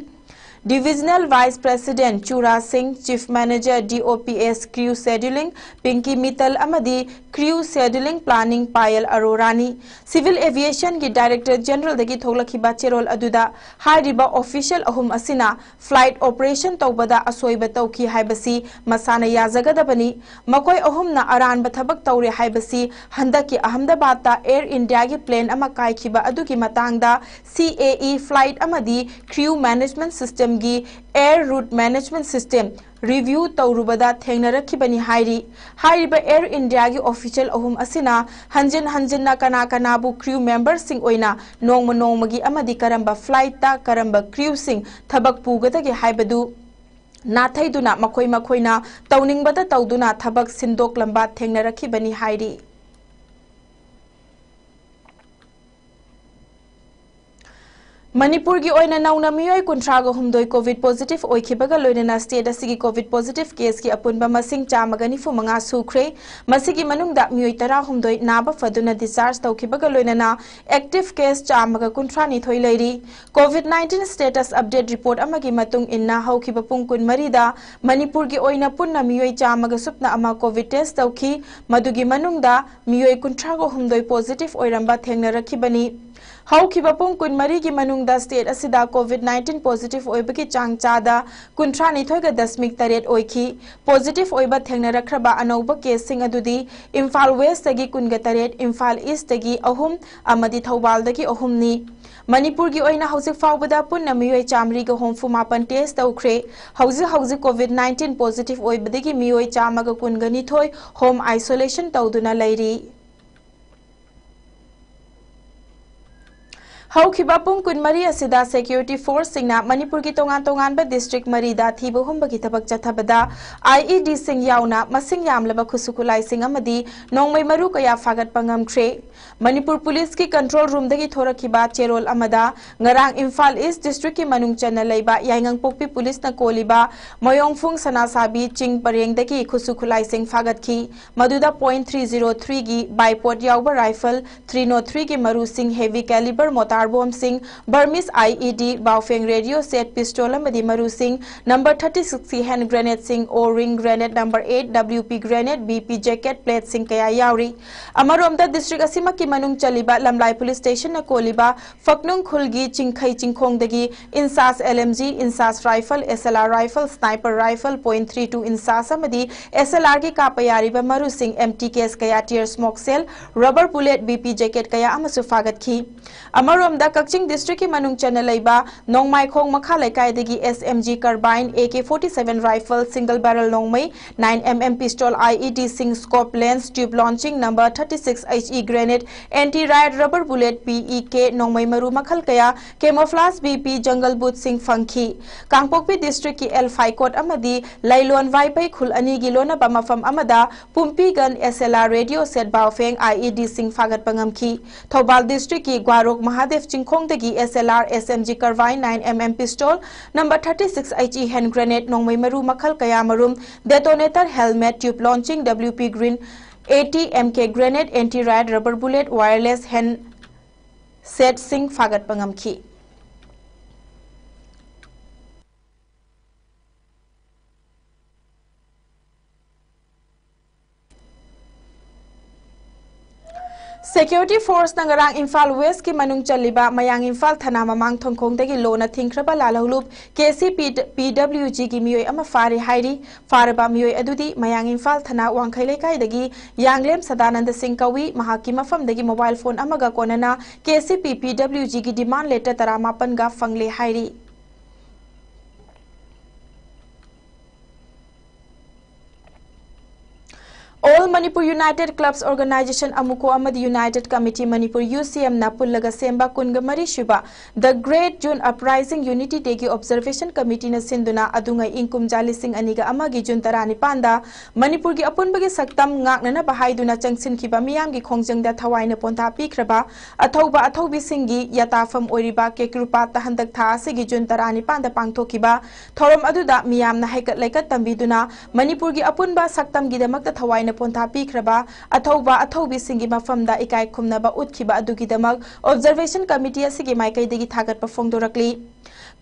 Divisional Vice President Chura Singh, Chief Manager D O P S Crew Scheduling Pinky Mittal ꯑꯃꯗꯤ Crew Scheduling Planning Payal Arorani꯫ Civil Aviationꯒꯤ Director Generalꯗꯒꯤ ꯊꯣꯛꯂꯛꯈꯤꯕ ꯆꯦꯔꯣꯜ ꯑꯗꯨꯗ ꯍꯥꯏꯔꯤꯕ official ꯑꯍꯨꯝ ꯑꯁꯤꯅ flight operation ꯇꯧꯕꯗ ꯑꯁꯣꯏꯕ ꯇꯧꯈꯤ ꯍꯥꯏꯕꯁꯤ ꯃꯁꯥꯅ ꯌꯥꯖꯒꯗꯕꯅꯤ꯫ ꯃꯈꯣꯏ ꯑꯍꯨꯝꯅ ꯑꯔꯥꯟꯕ ꯊꯕꯛ ꯇꯧꯔꯦ ꯍꯥꯏꯕꯁꯤ ꯍꯟꯗꯛꯀꯤ ꯑꯍꯃꯗꯕꯥꯗꯇ Air Indiaꯒꯤ plane ꯑꯃ ꯀꯥꯏꯈꯤꯕ ꯑꯗꯨꯒꯤ ꯃꯇꯥꯡꯗ C A E flight ꯑꯃꯗꯤ crew management systemꯒꯤ air route management system review ꯇꯧꯔꯨꯕꯗ ꯊꯦꯡꯅꯔꯛꯈꯤꯕꯅꯤ ꯍꯥꯏꯔꯤ꯫ ꯍꯥꯏꯔꯤꯕ Air Indiaꯒꯤ official ꯑꯍꯨꯝ ꯑꯁꯤꯅ ꯍꯟꯖꯤꯟ ꯍꯟꯖꯤꯟꯅ ꯀꯅꯥ ꯀꯅꯥꯕꯨ crew memberꯁꯤꯡ ꯑꯣꯏꯅ ꯅꯣꯡꯃ ꯅꯣꯡꯃꯒꯤ ꯑꯃꯗꯤ ꯀꯔꯝꯕ flightꯇ ꯀꯔꯝꯕ crewꯁꯤꯡ ꯊꯕꯛ ꯄꯨꯒꯗꯒꯦ ꯍꯥꯏꯕꯗꯨ ꯅꯥꯊꯩꯗꯨꯅ ꯃꯈꯣꯏ ꯃꯈꯣꯏꯅ ꯇꯧꯅꯤꯡꯕꯗ ꯇꯧꯗꯨꯅ ꯊꯕꯛ ꯁꯤꯟꯗꯣꯛꯂꯝꯕ ꯊꯦꯡꯅꯔꯛꯈꯤꯕꯅꯤ ꯍꯥꯏꯔꯤ꯫ ꯃꯅꯤꯄꯨꯔꯒꯤ ꯑꯣꯏꯅ ꯅꯧꯅ ꯃꯤꯑꯣꯏ ꯀꯨꯟꯊ꯭ꯔꯥꯒ ꯍꯨꯝꯗꯣꯏ COVID positive ꯑꯣꯏꯈꯤꯕꯒ ꯂꯣꯏꯅꯅ state ꯑꯁꯤꯒꯤ COVID positive caseꯀꯤ ꯑꯄꯨꯟꯕ ꯃꯁꯤꯡ ꯆꯥꯝꯃꯒ ꯅꯤꯐꯨ ꯃꯉꯥ ꯁꯨꯈ꯭ꯔꯦ꯫ ꯃꯁꯤꯒꯤ ꯃꯅꯨꯡꯗ ꯃꯤꯑꯣꯏ ꯇꯔꯥꯍꯨꯝꯗꯣꯏ ꯅꯥꯕ ꯐꯗꯨꯅ discharge ꯇꯧꯈꯤꯕꯒ ꯂꯣꯏꯅꯅ active case ꯆꯥꯝꯃꯒ ꯀꯨꯟꯊ꯭ꯔꯥ ꯅꯤꯊꯣꯏ ꯂꯩꯔꯤ꯫ COVID nineteen status update report ꯑꯃꯒꯤ ꯃꯇꯨꯡ ꯏꯟꯅ ꯍꯧꯈꯤꯕ ꯄꯨꯡ ꯀꯨꯟꯃꯔꯤꯗ ꯃꯅꯤꯄꯨꯔꯒꯤ ꯑꯣꯏꯅ ꯄꯨꯟꯅ ꯃꯤꯑꯣꯏ ꯆꯥꯝꯃꯒ ꯁꯨꯞꯅ ꯑꯃ COVID test ꯇꯧꯈꯤ꯫ ꯃꯗꯨꯒꯤ ꯃꯅꯨꯡꯗ ꯃꯤꯑꯣꯏ ꯀꯨꯟꯊ꯭ꯔꯥꯒ ꯍꯨꯝꯗꯣꯏ positive ꯑꯣꯏꯔꯝꯕ ꯊꯦꯡꯅꯔꯛꯈꯤꯕꯅꯤ꯫ ꯍꯧꯈꯤꯕ ꯄꯨꯡ ꯀꯨꯟꯃꯔꯤꯒꯤ ꯃꯅꯨꯡꯗ state ꯑꯁꯤꯗ COVID nineteen positive ꯑꯣꯏꯕꯒꯤ ꯆꯥꯡ ꯆꯥꯗ ꯀꯨꯟꯊ꯭ꯔꯥ ꯅꯤꯊꯣꯏꯒ ꯗꯁꯃꯤꯛ ꯇꯔꯦꯠ ꯑꯣꯏꯈꯤ꯫ Positive ꯑꯣꯏꯕ ꯊꯦꯡꯅꯔꯛꯈ꯭ꯔꯕ ꯑꯅꯧꯕ caseꯁꯤꯡ ꯑꯗꯨꯗꯤ ꯏꯝꯐꯥꯜ Westꯇꯒꯤ ꯀꯨꯟꯒ ꯇꯔꯦꯠ, ꯏꯝꯐꯥꯜ Eastꯇꯒꯤ ꯑꯍꯨꯝ ꯑꯃꯗꯤ ꯊꯧꯕꯥꯜꯗꯒꯤ ꯑꯍꯨꯝꯅꯤ꯫ ꯃꯅꯤꯄꯨꯔꯒꯤ ꯑꯣꯏꯅ ꯍꯧꯖꯤꯛ ꯐꯥꯎꯕꯗ ꯄꯨꯟꯅ ꯃꯤꯑꯣꯏ ꯆꯥꯃꯔꯤꯒ ꯍꯨꯝꯐꯨ ꯃꯥꯄꯟ test ꯇꯧꯈ꯭ꯔꯦ꯫ ꯍꯧꯖꯤꯛ ꯍꯧꯖꯤꯛ COVID nineteen positive ꯑꯣꯏꯕꯗꯒꯤ ꯃꯤꯑꯣꯏ ꯆꯥꯝꯃꯒ ꯀꯨꯟꯒ ꯅꯤꯊꯣꯏ home isolation ꯇꯧꯗꯨꯅ ꯂꯩꯔꯤ꯫ ꯍꯧꯈꯤꯕ ꯄꯨꯡ ꯀꯨꯟꯃꯔꯤ ꯑꯁꯤꯗ security forceꯁꯤꯡꯅ ꯃꯅꯤꯄꯨꯔꯒꯤ ꯇꯣꯉꯥꯟ ꯇꯣꯉꯥꯟꯕ district ꯃꯔꯤꯗ ꯊꯤꯕ ꯍꯨꯝꯕꯒꯤ ꯊꯕꯛ ꯆꯠꯊꯕꯗ IEDꯁꯤꯡ ꯌꯥꯎꯅ ꯃꯁꯤꯡ ꯌꯥꯝꯂꯕ ꯈꯨꯠꯁꯨ ꯈꯨꯠꯂꯥꯏꯁꯤꯡ ꯑꯃꯗꯤ ꯅꯣꯡꯃꯩ ꯃꯔꯨ ꯀꯌꯥ ꯐꯥꯒꯠꯄ ꯉꯝꯈ꯭ꯔꯦ꯫ ꯃꯅꯤꯄꯨꯔ ꯄꯨꯂꯤꯁꯀꯤ control roomꯗꯒꯤ ꯊꯣꯔꯛꯈꯤꯕ ꯆꯦꯔꯣꯜ ꯑꯃꯗ ꯉꯔꯥꯡ ꯏꯝꯐꯥꯜ East districtꯀꯤ ꯃꯅꯨꯡ ꯆꯟꯅ ꯂꯩꯕ ꯌꯥꯏꯉꯪꯄꯣꯛꯄꯤ ꯄꯨꯂꯤꯁꯅ ꯀꯣꯜꯂꯤꯕ ꯃꯌꯣꯡꯐꯨꯡ ꯁꯅꯥꯁꯥꯕꯤ ꯆꯤꯡ ꯄꯔꯦꯡꯗꯒꯤ ꯈꯨꯠꯁꯨ ꯈꯨꯠꯂꯥꯏꯁꯤꯡ ꯐꯥꯒꯠꯈꯤ꯫ ꯃꯗꯨꯗ point three zero threeꯒꯤ bipod ꯌꯥꯎꯕ rifle, three nought threeꯒꯤ ꯃꯔꯨꯁꯤꯡ, heavy caliber mortar bomb ꯁꯤꯡ, Burmese I E D, Baofeng radio set, pistol ꯑꯃꯗꯤ ꯃꯔꯨꯁꯤꯡ, number thirty-six C hand grenade ꯁꯤꯡ, O-ring grenade, number eight W P grenade, B P jacket plate ꯁꯤꯡ ꯀꯌꯥ ꯌꯥꯎꯔꯤ꯫ ꯑꯃꯔꯣꯝꯗ district ꯑꯁꯤꯃꯛꯀꯤ ꯃꯅꯨꯡ ꯆꯜꯂꯤꯕ ꯂꯝꯂꯥꯏ police station ꯅ ꯀꯣꯜꯂꯤꯕ ꯐꯛꯅꯨꯡ ꯈꯨꯜꯒꯤ ꯆꯤꯡꯈꯩ ꯆꯤꯡꯈꯣꯡꯗꯒꯤ INSAS L M G, INSAS rifle, S L R rifle, sniper rifle, point three two INSAS ꯑꯃꯗꯤ S L R ꯒꯤ ꯀꯥꯞꯄ ꯌꯥꯔꯤꯕ ꯃꯔꯨꯁꯤꯡ, empty case ꯀꯌꯥ, tear smoke shell, rubber bullet, B P jacket ꯀꯌꯥ ꯑꯃꯁꯨ ꯐꯥꯒꯠꯈꯤ꯫ ꯑꯃꯔꯣꯝꯗ ꯀꯛꯆꯤꯡ district ꯀꯤ ꯃꯅꯨꯡ ꯆꯟꯅ ꯂꯩꯕ ꯅꯣꯡꯃꯥꯏꯈꯣꯡ ꯃꯈꯥ ꯂꯩꯀꯥꯏꯗꯒꯤ S M G carbine, A K forty-seven rifle, single barrel ꯅꯣꯡꯃꯩ, nine M M pistol, I E D ꯁꯤꯡ, scope lens, tube launching, number thirty-six H E grenade, anti riot rubber bullet, P E K ꯅꯣꯡꯃꯩ ꯃꯔꯨ ꯃꯈꯜ ꯀꯌꯥ, camouflage B P jungle boot ꯁꯤꯡ ꯐꯪꯈꯤ꯫ ꯀꯥꯡꯄꯣꯛꯄꯤ district ꯀꯤ L ꯐꯥꯏꯀꯣꯠ ꯑꯃꯗꯤ ꯂꯩꯂꯣꯟ ꯋꯥꯏꯄꯩ ꯈꯨꯜ ꯑꯅꯤꯒꯤ ꯂꯣꯟꯅꯕ ꯃꯐꯝ ꯑꯃꯗ ꯄꯨꯝꯄꯤ gun, S L R radio set, Baofeng I E D ꯁꯤꯡ ꯐꯥꯒꯠꯄ ꯉꯝꯈꯤ꯫ ꯊꯧꯕꯥꯜ district ꯀꯤ ꯒ꯭ꯋꯥꯔꯣꯛ ꯃꯍꯥꯗꯦꯕ ꯆꯤꯡꯈꯣꯡꯗꯒꯤ S L R, S M G carbine, nine M M pistol, number thirty-six H E hand grenade, ꯅꯣꯡꯃꯩ ꯃꯔꯨ ꯃꯈꯜ ꯀꯌꯥ ꯃꯔꯨꯝ, detonator, helmet, tube launching, W P grenade, A T M K grenade, anti riot rubber bullet, wireless hand set ꯁꯤꯡ ꯐꯥꯒꯠꯄ ꯉꯝꯈꯤ꯫ Security force ꯅ ꯉꯔꯥꯡ Imphal West ꯀꯤ ꯃꯅꯨꯡ ꯆꯜꯂꯤꯕ ꯃꯌꯥꯡ ꯏꯝꯐꯥꯜ ꯊꯅꯥ ꯃꯃꯥꯡ ꯊꯣꯡꯈꯣꯡꯗꯒꯤ ꯂꯣꯟꯅ ꯊꯤꯡꯈ꯭ꯔꯕ ꯂꯥꯜꯍꯧꯂꯨꯞ K C P P W G ꯒꯤ ꯃꯤꯑꯣꯏ ꯑꯃ ꯐꯥꯔꯦ ꯍꯥꯏꯔꯤ꯫ ꯐꯥꯔꯕ ꯃꯤꯑꯣꯏ ꯑꯗꯨꯗꯤ ꯃꯌꯥꯡ ꯏꯝꯐꯥꯜ ꯊꯅꯥ ꯋꯥꯡꯈꯩ ꯂꯩꯀꯥꯏꯗꯒꯤ ꯌꯥꯡꯂꯦꯝ ꯁꯗꯥꯅꯟꯗ ꯁꯤꯡ ꯀꯧꯏ꯫ ꯃꯍꯥꯛꯀꯤ ꯃꯐꯝꯗꯒꯤ mobile phone ꯑꯃꯒ ꯀꯣꯟꯅꯅ K C P P W G ꯒꯤ demand letter ꯇꯔꯥꯃꯥꯄꯟꯒ ꯐꯪꯂꯦ ꯍꯥꯏꯔꯤ꯫ All Manipur United Clubs Organisation, ꯑꯃꯨꯀꯣ, ꯑꯃꯗꯤ United Committee Manipur, U C M ꯅ ꯄꯨꯜꯂꯒ ꯁꯦꯝꯕ ꯀꯨꯟꯒ ꯃꯔꯤ ꯁꯨꯕ The Great June Uprising Unity Day ꯒꯤ Observation Committee ꯅ ꯁꯤꯟꯗꯨꯅ ꯑꯗꯨꯉꯩ ꯏꯪ ꯀꯨꯝꯖꯥ ꯂꯤꯁꯤꯡ ꯑꯅꯤꯒ ꯑꯃꯒꯤ ꯖꯨꯟ ꯇꯔꯥꯅꯤꯄꯥꯟꯗ ꯃꯅꯤꯄꯨꯔꯒꯤ ꯑꯄꯨꯟꯕꯒꯤ ꯁꯛꯇꯝ ꯉꯥꯛꯅꯅꯕ ꯍꯥꯏꯗꯨꯅ ꯆꯪꯁꯤꯟꯈꯤꯕ ꯃꯤꯌꯥꯝꯒꯤ ꯈꯣꯡꯖꯪꯗ ꯊꯋꯥꯏꯅ ꯄꯣꯟꯊꯥ ꯄꯤꯈ꯭ꯔꯕ ꯑꯊꯧꯕ ꯑꯊꯧꯕꯤꯁꯤꯡꯒꯤ ꯌꯥꯇꯥꯐꯝ ꯑꯣꯏꯔꯤꯕ ꯀꯦꯀ꯭ꯔꯨꯄꯥꯠꯇ ꯍꯟꯗꯛ ꯊꯥ ꯑꯁꯤꯒꯤ ꯖꯨꯟ ꯇꯔꯥꯅꯤꯄꯥꯟꯗ ꯄꯥꯡꯊꯣꯛꯈꯤꯕ ꯊꯧꯔꯝ ꯑꯗꯨꯗ ꯃꯤꯌꯥꯝꯅ ꯍꯩꯀꯠ ꯂꯩꯀꯠ ꯇꯝꯕꯤꯗꯨꯅ ꯃꯅꯤꯄꯨꯔꯒꯤ ꯑꯄꯨꯟꯕ ꯁꯛꯇꯝꯒꯤꯗꯃꯛꯇ ꯊꯋꯥꯏꯅ ꯄꯣꯟꯊꯥ ꯄꯤꯈ꯭ꯔꯕ ꯑꯊꯧꯕ ꯑꯊꯧꯕꯤꯁꯤꯡꯒꯤ ꯃꯐꯝꯗ ꯏꯀꯥꯏ ꯈꯨꯝꯅꯕ ꯎꯠꯈꯤꯕ ꯑꯗꯨꯒꯤꯗꯃꯛ Observation Committee ꯑꯁꯤꯒꯤ ꯃꯥꯏꯀꯩꯗꯒꯤ ꯊꯥꯒꯠꯄ ꯐꯣꯡꯗꯣꯔꯛꯂꯤ꯫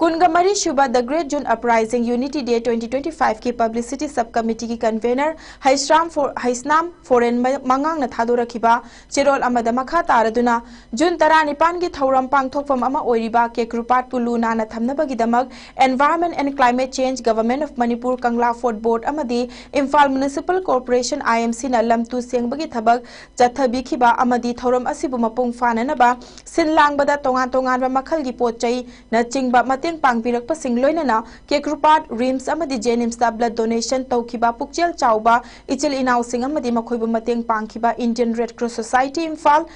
ꯀꯨꯟꯒ ꯃꯔꯤ ꯁꯨꯕ The Great June Uprising Unity Day twenty twenty-five ꯀꯤ Publicity Sub Committee ꯒꯤ Convener ꯍꯩꯁ꯭ꯔꯥꯝ ꯐꯣ-, ꯍꯩꯁꯅꯥꯝ ꯐꯣꯔꯦꯟ ꯃ-, ꯃꯉꯥꯡꯅ ꯊꯥꯗꯣꯔꯛꯈꯤꯕ ꯆꯦꯔꯣꯜ ꯑꯃꯗ ꯃꯈꯥ ꯇꯥꯔꯗꯨꯅ, ꯖꯨꯟ ꯇꯔꯥꯅꯤꯄꯥꯟꯒꯤ ꯊꯧꯔꯝ ꯄꯥꯡꯊꯣꯛꯐꯝ ꯑꯃ ꯑꯣꯏꯔꯤꯕ ꯀꯦꯀ꯭ꯔꯨꯄꯥꯠꯄꯨ ꯂꯨ ꯅꯥꯟꯅ ꯊꯝꯅꯕꯒꯤꯗꯃꯛ Environment and Climate Change, Government of Manipur, Kangla Fort Board ꯑꯃꯗꯤ Imphal Municipal Corporation, I M C, ꯅ ꯂꯝ ꯇꯨ ꯁꯦꯡꯕꯒꯤ ꯊꯕꯛ ꯆꯠꯊꯕꯤꯈꯤꯕ ꯑꯃꯗꯤ ꯊꯧꯔꯝ ꯑꯁꯤꯕꯨ ꯃꯄꯨꯡ ꯐꯥꯅꯅꯕ ꯁꯤꯟ ꯂꯥꯡꯕꯗ ꯇꯣꯉꯥꯟ ꯇꯣꯉꯥꯟꯕ ꯃꯈꯜꯒꯤ ꯄꯣꯠ ꯆꯩꯅꯆꯤꯡꯕ ꯃꯇꯦꯡ ꯄꯥꯡꯕꯤꯔꯛꯄꯁꯤꯡ ꯂꯣꯏꯅꯅ ꯀꯦꯀ꯭ꯔꯨꯄꯥꯠ RIMS ꯑꯃꯗꯤ JNIMSꯇ blood donation ꯇꯧꯈꯤꯕ ꯄꯨꯛꯆꯦꯜ ꯆꯥꯎꯕ ꯏꯆꯤꯜ ꯏꯅꯥꯎꯁꯤꯡ ꯑꯃꯗꯤ ꯃꯈꯣꯏꯕꯨ ꯃꯇꯦꯡ ꯄꯥꯡꯈꯤꯕ Indian Red Cross Society Imphal,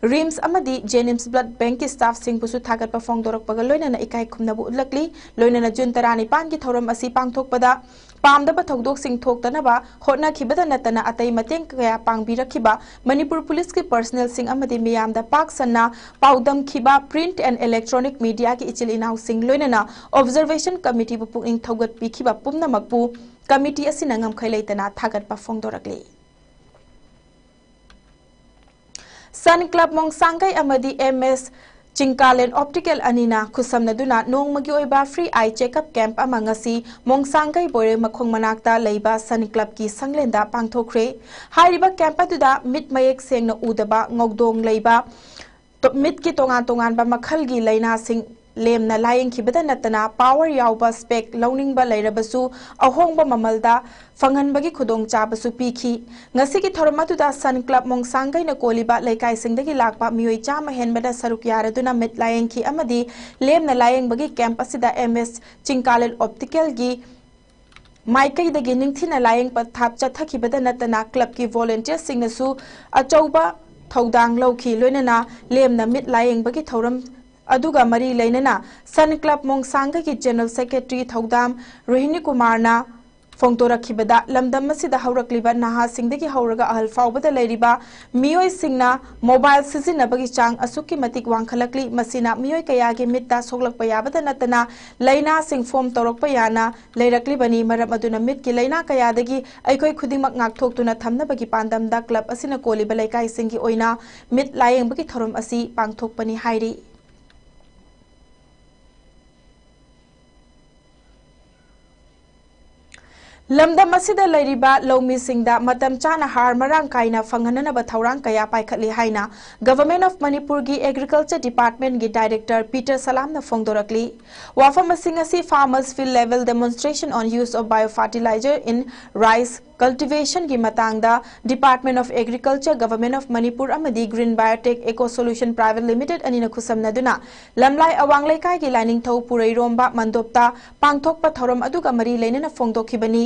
RIMS ꯑꯃꯗꯤ JNIMS blood bankꯀꯤ staffꯁꯤꯡꯕꯨꯁꯨ ꯊꯥꯒꯠꯄ ꯐꯣꯡꯗꯣꯔꯛꯄꯒ ꯂꯣꯏꯅꯅ ꯏꯀꯥꯏ ꯈꯨꯝꯅꯕ ꯎꯠꯂꯛꯂꯤ꯫ ꯂꯣꯏꯅꯅ ꯖꯨꯟ ꯇꯔꯥꯅꯤꯄꯥꯟꯒꯤ ꯊꯧꯔꯝ ꯑꯁꯤ ꯄꯥꯡꯊꯣꯛꯄꯗ ꯄꯥꯝꯗꯕ ꯊꯧꯗꯣꯛꯁꯤꯡ ꯊꯣꯛꯇꯅꯕ ꯍꯣꯠꯅꯈꯤꯕꯗ ꯅꯠꯇꯅ ꯑꯇꯩ ꯃꯇꯦꯡ ꯀꯌꯥ ꯄꯥꯡꯕꯤꯔꯛꯈꯤꯕ ꯃꯅꯤꯄꯨꯔ ꯄꯨꯂꯤꯁꯀꯤ personnelꯁꯤꯡ ꯑꯃꯗꯤ ꯃꯤꯌꯥꯝꯗ ꯄꯥꯛ ꯁꯟꯅ ꯄꯥꯎꯗꯝꯈꯤꯕ print and electronic mediaꯒꯤ ꯏꯆꯤꯜ ꯏꯅꯥꯎꯁꯤꯡ ꯂꯣꯏꯅꯅ Observation Committeeꯕꯨ ꯄꯨꯛꯅꯤꯡ ꯊꯧꯒꯠꯄꯤꯈꯤꯕ ꯄꯨꯝꯅꯃꯛꯄꯨ committee ꯑꯁꯤꯅ ꯉꯝꯈꯩ ꯂꯩꯇꯅ ꯊꯥꯒꯠꯄ ꯐꯣꯡꯗꯣꯔꯛꯂꯤ꯫ Sun Club ꯃꯣꯡꯁꯥꯡꯒꯩ ꯑꯃꯗꯤ M S ꯆꯤꯡꯀꯥꯂꯦꯟ Optical ꯑꯅꯤꯅ ꯈꯨꯠꯁꯝꯅꯗꯨꯅ ꯅꯣꯡꯃꯒꯤ ꯑꯣꯏꯕ free eye checkup camp ꯑꯃ ꯉꯁꯤ ꯃꯣꯡꯁꯥꯡꯒꯩ ꯕꯣꯏꯔꯦ ꯃꯈꯣꯡ ꯃꯅꯥꯛꯇ ꯂꯩꯕ Sun Clubꯀꯤ ꯁꯪꯂꯦꯟꯗ ꯄꯥꯡꯊꯣꯛꯈ꯭ꯔꯦ꯫ ꯍꯥꯏꯔꯤꯕ camp ꯑꯗꯨꯗ ꯃꯤꯠ ꯃꯌꯦꯛ ꯁꯦꯡꯅ ꯎꯗꯕ, ꯉꯧꯗꯣꯡ ꯂꯩꯕ, ꯇꯣ-, ꯃꯤꯠꯀꯤ ꯇꯣꯉꯥꯟ ꯇꯣꯉꯥꯟꯕ ꯃꯈꯜꯒꯤ ꯂꯥꯏꯅꯥꯁꯤꯡ ꯂꯦꯝꯅ ꯂꯥꯌꯦꯡꯈꯤꯕꯗ ꯅꯠꯇꯅ power ꯌꯥꯎꯕ spec ꯂꯧꯅꯤꯡꯕ ꯂꯩꯔꯕꯁꯨ ꯑꯍꯣꯡꯕ ꯃꯃꯜꯗ ꯐꯪꯍꯟꯕꯒꯤ ꯈꯨꯗꯣꯡꯆꯥꯕꯁꯨ ꯄꯤꯈꯤ꯫ ꯉꯁꯤꯒꯤ ꯊꯧꯔꯝ ꯑꯗꯨꯗ Sun Club ꯃꯣꯡꯁꯥꯡꯒꯩꯅ ꯀꯣꯜꯂꯤꯕ ꯂꯩꯀꯥꯏꯁꯤꯡꯗꯒꯤ ꯂꯥꯛꯄ ꯃꯤꯑꯣꯏ ꯆꯥꯝꯃ ꯍꯦꯟꯕꯅ ꯁꯔꯨꯛ ꯌꯥꯔꯗꯨꯅ ꯃꯤꯠ ꯂꯥꯌꯦꯡꯈꯤ ꯑꯃꯗꯤ ꯂꯦꯝꯅ ꯂꯥꯌꯦꯡꯕꯒꯤ camp ꯑꯁꯤꯗ M S ꯆꯤꯡꯀꯥꯂꯦꯟ Opticalꯒꯤ ꯃꯥꯏꯀꯩꯗꯒꯤ ꯅꯤꯡꯊꯤꯅ ꯂꯥꯌꯦꯡ ꯄꯊꯥꯞ ꯆꯠꯊꯈꯤꯕꯗ ꯅꯠꯇꯅ clubꯀꯤ volunteersꯁꯤꯡꯅꯁꯨ ꯑꯆꯧꯕ ꯊꯧꯗꯥꯡ ꯂꯧꯈꯤ꯫ ꯂꯣꯏꯅꯅ ꯂꯦꯝꯅ ꯃꯤꯠ ꯂꯥꯌꯦꯡꯕꯒꯤ ꯊꯧꯔꯝ ꯑꯗꯨꯒ ꯃꯔꯤ ꯂꯩꯅꯅ Sun Club ꯃꯣꯡꯁꯥꯡꯒꯩꯒꯤ General Secretary ꯊꯧꯗꯥꯝ ꯔꯣꯍꯤꯅꯤ ꯀꯨꯃꯥꯔꯅ ꯐꯣꯡꯗꯣꯔꯛꯈꯤꯕꯗ, ꯂꯝꯗꯝ ꯑꯁꯤꯗ ꯍꯧꯔꯛꯂꯤꯕ ꯅꯍꯥꯁꯤꯡꯗꯒꯤ ꯍꯧꯔꯒ ꯑꯍꯜ ꯐꯥꯎꯕꯗ ꯂꯩꯔꯤꯕ ꯃꯤꯑꯣꯏꯁꯤꯡꯅ mobile ꯁꯤꯖꯤꯟꯅꯕꯒꯤ ꯆꯥꯡ ꯑꯁꯨꯛꯀꯤ ꯃꯇꯤꯛ ꯋꯥꯡꯈꯠꯂꯛꯂꯤ꯫ ꯃꯁꯤꯅ ꯃꯤꯑꯣꯏ ꯀꯌꯥꯒꯤ ꯃꯤꯠꯇ ꯁꯣꯛꯂꯛꯄ ꯌꯥꯕꯗ ꯅꯠꯇꯅ ꯂꯥꯏꯅꯥꯁꯤꯡ form ꯇꯧꯔꯛꯄ ꯌꯥꯅ ꯂꯩꯔꯛꯂꯤꯕꯅꯤ꯫ ꯃꯔꯝ ꯑꯗꯨꯅ ꯃꯤꯠꯀꯤ ꯂꯥꯏꯅꯥ ꯀꯌꯥꯗꯒꯤ ꯑꯩꯈꯣꯏ ꯈꯨꯗꯤꯡꯃꯛ ꯉꯥꯛꯊꯣꯛꯇꯨꯅ ꯊꯝꯅꯕꯒꯤ ꯄꯥꯟꯗꯝꯗ club ꯑꯁꯤꯅ ꯀꯣꯜꯂꯤꯕ ꯂꯩꯀꯥꯏꯁꯤꯡꯒꯤ ꯑꯣꯏꯅ ꯃꯤꯠ ꯂꯥꯌꯦꯡꯕꯒꯤ ꯊꯧꯔꯝ ꯑꯁꯤ ꯄꯥꯡꯊꯣꯛꯄꯅꯤ ꯍꯥꯏꯔꯤ꯫ ꯂꯝꯗꯝ ꯑꯁꯤꯗ ꯂꯩꯔꯤꯕ ꯂꯧꯃꯤꯁꯤꯡꯗ ꯃꯇꯝ ꯆꯥꯅ ꯍꯥꯔ ꯃꯔꯥꯡ ꯀꯥꯏꯅ ꯐꯪꯍꯟꯅꯅꯕ ꯊꯧꯔꯥꯡ ꯀꯌꯥ ꯄꯥꯏꯈꯠꯂꯤ ꯍꯥꯏꯅ Government of ꯃꯅꯤꯄꯨꯔꯒꯤ Agriculture Department ꯒꯤ Director ꯄꯤꯇꯔ ꯁꯂꯥꯝꯅ ꯐꯣꯡꯗꯣꯔꯛꯂꯤ꯫ ꯋꯥꯐꯝꯁꯤꯡ ꯑꯁꯤ Farmers Field Level Demonstration on Use of Biofertilizer in Rice Cultivation ꯒꯤ ꯃꯇꯥꯡꯗ Department of Agriculture, Government of Manipur ꯑꯃꯗꯤ Green Biotech Eco Solution Private Limited ꯑꯅꯤꯅ ꯈꯨꯠꯁꯝꯅꯗꯨꯅ ꯂꯝꯂꯥꯏ ꯑꯋꯥꯡ ꯂꯩꯀꯥꯏꯒꯤ ꯂꯥꯏꯅꯤꯡꯊꯧ ꯄꯨꯔꯩꯔꯣꯝꯕ ꯃꯟꯗꯣꯞꯇ ꯄꯥꯡꯊꯣꯛꯄ ꯊꯧꯔꯝ ꯑꯗꯨꯒ ꯃꯔꯤ ꯂꯩꯅꯅ ꯐꯣꯡꯗꯣꯛꯈꯤꯕꯅꯤ꯫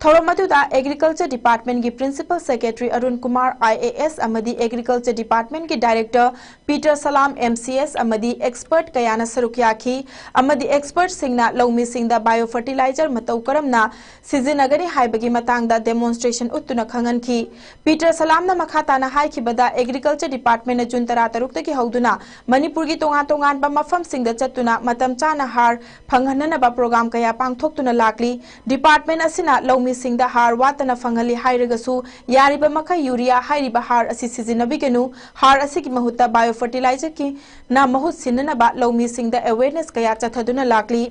ꯊꯧꯔꯝ ꯑꯗꯨꯗ Agriculture Department ꯒꯤ Principal Secretary Arun Kumar, I A S, ꯑꯃꯗꯤ Agriculture Department ꯒꯤ Director Peter Salam, M C S, ꯑꯃꯗꯤ expert ꯀꯌꯥꯅ ꯁꯔꯨꯛ ꯌꯥꯈꯤ, ꯑꯃꯗꯤ expert ꯁꯤꯡꯅ ꯂꯧꯃꯤꯁꯤꯡꯗ biofertilizer ꯃꯇꯧ ꯀꯔꯝꯅ ꯁꯤꯖꯤꯟꯅꯒꯅꯤ ꯍꯥꯏꯕꯒꯤ ꯃꯇꯥꯡꯗ demonstration ꯎꯠꯇꯨꯅ ꯈꯪꯍꯟꯈꯤ꯫ ꯄꯤꯇꯔ ꯁꯂꯥꯝꯅ ꯃꯈꯥ ꯇꯥꯅ ꯍꯥꯏꯈꯤꯕꯗ, Agriculture Department ꯅ ꯖꯨꯟ ꯇꯔꯥꯇꯔꯨꯛꯇꯒꯤ ꯍꯧꯗꯨꯅ ꯃꯅꯤꯄꯨꯔꯒꯤ ꯇꯣꯉꯥꯟ ꯇꯣꯉꯥꯟꯕ ꯃꯐꯝꯁꯤꯡꯗ ꯆꯠꯇꯨꯅ ꯃꯇꯝ ꯆꯥꯅ ꯍꯥꯔ ꯐꯪꯍꯟꯅꯅꯕ program ꯀꯌꯥ ꯄꯥꯡꯊꯣꯛꯇꯨꯅ ꯂꯥꯛꯂꯤ꯫ Department ꯑꯁꯤꯅ ꯂꯧꯃꯤꯁꯤꯡꯗ ꯍꯥꯔ ꯋꯥꯠꯇꯅ ꯐꯪꯍꯜꯂꯤ ꯍꯥꯏꯔꯒꯁꯨ, ꯌꯥꯔꯤꯕ ꯃꯈꯩ urea ꯍꯥꯏꯔꯤꯕ ꯍꯥꯔ ꯑꯁꯤ ꯁꯤꯖꯤꯟꯅꯕꯤꯒꯅꯨ, ꯍꯥꯔ ꯑꯁꯤꯒꯤ ꯃꯍꯨꯠꯇ biofertilizer ꯒꯤ ꯅ ꯃꯍꯨꯠ ꯁꯤꯟꯅꯅꯕ ꯂꯧꯃꯤꯁꯤꯡꯗ awareness ꯀꯌꯥ ꯆꯠꯊꯗꯨꯅ ꯂꯥꯛꯂꯤ꯫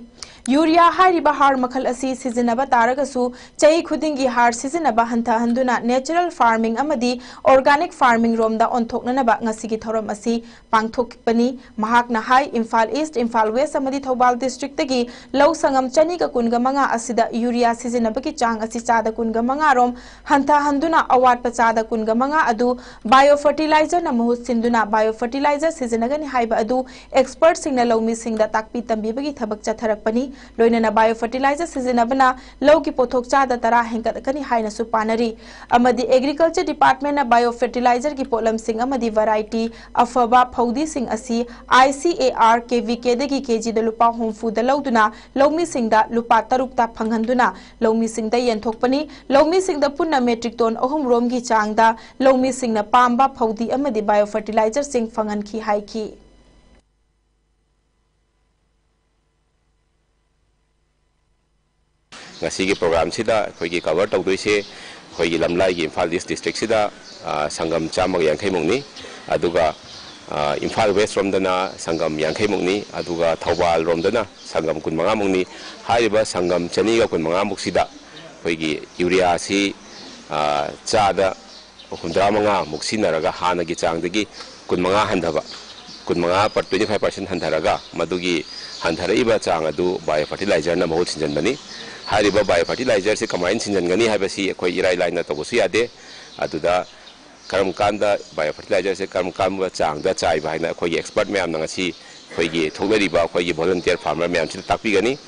Urea ꯍꯥꯏꯔꯤꯕ ꯍꯥꯔ ꯃꯈꯜ ꯑꯁꯤ ꯁꯤꯖꯤꯟꯅꯕ ꯇꯥꯔꯒꯁꯨ, ꯆꯍꯤ ꯈꯨꯗꯤꯡꯒꯤ ꯍꯥꯔ ꯁꯤꯖꯤꯟꯅꯕ ꯍꯟꯊꯍꯟꯗꯨꯅ natural farming ꯑꯃꯗꯤ organic farming ꯔꯣꯝꯗ ꯑꯣꯟꯊꯣꯛꯅꯅꯕ ꯉꯁꯤꯒꯤ ꯊꯧꯔꯝ ꯑꯁꯤ ꯄꯥꯡꯊꯣꯛꯄꯅꯤ꯫ ꯃꯍꯥꯛꯅ ꯍꯥꯏ, ꯏꯝꯐꯥꯜ East, ꯏꯝꯐꯥꯜ West ꯑꯃꯗꯤ ꯊꯧꯕꯥꯜ district ꯇꯒꯤ ꯂꯧ ꯁꯪꯉꯝ ꯆꯅꯤꯒ ꯀꯨꯟꯒ ꯃꯉꯥ ꯑꯁꯤꯗ urea ꯁꯤꯖꯤꯟꯅꯕꯒꯤ ꯆꯥꯡ ꯑꯁꯤ ꯆꯥꯗ ꯀꯨꯟꯒ ꯃꯉꯥ ꯔꯣꯝ ꯍꯟꯊꯍꯟꯗꯨꯅ, ꯑꯋꯥꯠꯄ ꯆꯥꯗ ꯀꯨꯟꯒ ꯃꯉꯥ ꯑꯗꯨ biofertilizer ꯅ ꯃꯍꯨꯠ ꯁꯤꯟꯗꯨꯅ biofertilizer ꯁꯤꯖꯤꯟꯅꯒꯅꯤ ꯍꯥꯏꯕ ꯑꯗꯨ expert ꯁꯤꯡꯅ ꯂꯧꯃꯤꯁꯤꯡꯗ ꯇꯥꯛꯄꯤ ꯇꯝꯕꯤꯕꯒꯤ ꯊꯕꯛ ꯆꯠꯊꯔꯛꯄꯅꯤ꯫ ꯂꯣꯏꯅꯅ bio fertilizer ꯁꯤꯖꯤꯟꯅꯕꯅ ꯂꯧꯒꯤ ꯄꯣꯠꯊꯣꯛ ꯆꯥꯗ ꯇꯔꯥ ꯍꯦꯟꯒꯠꯂꯛꯀꯅꯤ ꯍꯥꯏꯅꯁꯨ ꯄꯥꯅꯔꯤ꯫ ꯑꯃꯗꯤ Agriculture Department ꯅ bio fertilizer ꯒꯤ ꯄꯣꯠꯂꯝꯁꯤꯡ ꯑꯃꯗꯤ variety ꯑꯐꯕ ꯐꯧꯗꯤꯁꯤꯡ ꯑꯁꯤ I C A R K V K ꯗꯒꯤ KG ꯗ ꯂꯨꯄꯥ ꯍꯨꯝꯐꯨꯗ ꯂꯧꯗꯨꯅ ꯂꯧꯃꯤꯁꯤꯡꯗ ꯂꯨꯄꯥ ꯇꯔꯨꯛꯇ ꯐꯪꯍꯟꯗꯨꯅ ꯂꯧꯃꯤꯁꯤꯡꯗ ꯌꯦꯟꯊꯣꯛꯄꯅꯤ꯫ ꯂꯧꯃꯤꯁꯤꯡꯗ ꯄꯨꯟꯅ metric ton ꯑꯍꯨꯝ ꯔꯣꯝꯒꯤ ꯆꯥꯡꯗ ꯂꯧꯃꯤꯁꯤꯡꯅ ꯄꯥꯝꯕ ꯐꯧꯗꯤ ꯑꯃꯗꯤ bio fertilizer ꯁꯤꯡ ꯐꯪꯍꯟꯈꯤ ꯍꯥꯏꯈꯤ꯫ ꯉꯁꯤꯒꯤ program ꯁꯤꯗ ꯑꯩꯈꯣꯏꯒꯤ cover ꯇꯧꯗꯣꯏꯁꯦ ꯑꯩꯈꯣꯏꯒꯤ ꯂꯝꯂꯥꯏꯒꯤ ꯏꯝꯐꯥꯜ East district ꯁꯤꯗ, ꯑ, ꯁꯪꯒꯝ ꯆꯥꯝꯃꯒ ꯌꯥꯡꯈꯩ ꯃꯨꯛꯅꯤ꯫ ꯑꯗꯨꯒ, ꯑ, ꯏꯝꯐꯥꯜ West ꯔꯣꯝꯗꯅ ꯁꯪꯒꯝ ꯌꯥꯡꯈꯩ ꯃꯨꯛꯅꯤ꯫ ꯑꯗꯨꯒ ꯊꯧꯕꯥꯜ ꯔꯣꯝꯗꯅ ꯁꯪꯒꯝ ꯀꯨꯟꯃꯉꯥ ꯃꯨꯛꯅꯤ꯫ ꯍꯥꯏꯔꯤꯕ ꯁꯪꯒꯝ ꯆꯅꯤꯒ ꯀꯨꯟꯃꯉꯥ ꯃꯨꯛꯁꯤꯗ ꯑꯩꯈꯣꯏꯒꯤ urea ꯁꯤ, ꯑ, ꯆꯥꯗ ꯍꯨꯝꯗ꯭ꯔꯥ ꯃꯉꯥ ꯃꯨꯛ ꯁꯤꯖꯤꯟꯅꯔꯒ ꯍꯥꯟꯅꯒꯤ ꯆꯥꯡꯗꯒꯤ ꯀꯨꯟꯃꯉꯥ ꯍꯟꯊꯕ, ꯀꯨꯟꯃꯉꯥ per-, twenty five percent ꯍꯟꯊꯔꯒ ꯃꯗꯨꯒꯤ ꯍꯟꯊꯔꯛꯏꯕ ꯆꯥꯡ ꯑꯗꯨ bio fertilizer ꯅ ꯃꯍꯨꯠ ꯁꯤꯟꯖꯟꯕꯅꯤ꯫ ꯍꯥꯏꯔꯤꯕ bio fertilizer ꯁꯦ ꯀꯃꯥꯏꯅ ꯁꯤꯟꯖꯟꯒꯅꯤ ꯍꯥꯏꯕꯁꯤ ꯑꯩꯈꯣꯏ ꯏꯔꯥꯏ ꯂꯥꯏꯅ ꯇꯧꯕꯁꯨ ꯌꯥꯗꯦ꯫ ꯑꯗꯨꯗ ꯀꯔꯝ ꯀꯥꯟꯗ bio fertilizer ꯁꯦ ꯀꯔꯝ ꯀꯔꯝꯕ ꯆꯥꯡꯗ ꯆꯥꯏꯕ ꯍꯥꯏꯅ ꯑꯩꯈꯣꯏꯒꯤ expert ꯃꯌꯥꯝꯅ ꯉꯁꯤ ꯑꯩꯈꯣꯏꯒꯤ ꯊꯣꯛꯅꯔꯤꯕ ꯑꯩꯈꯣꯏꯒꯤ volunteer farmer ꯃꯌꯥꯝꯁꯤꯗ ꯇꯥꯛꯄꯤꯒꯅꯤ꯫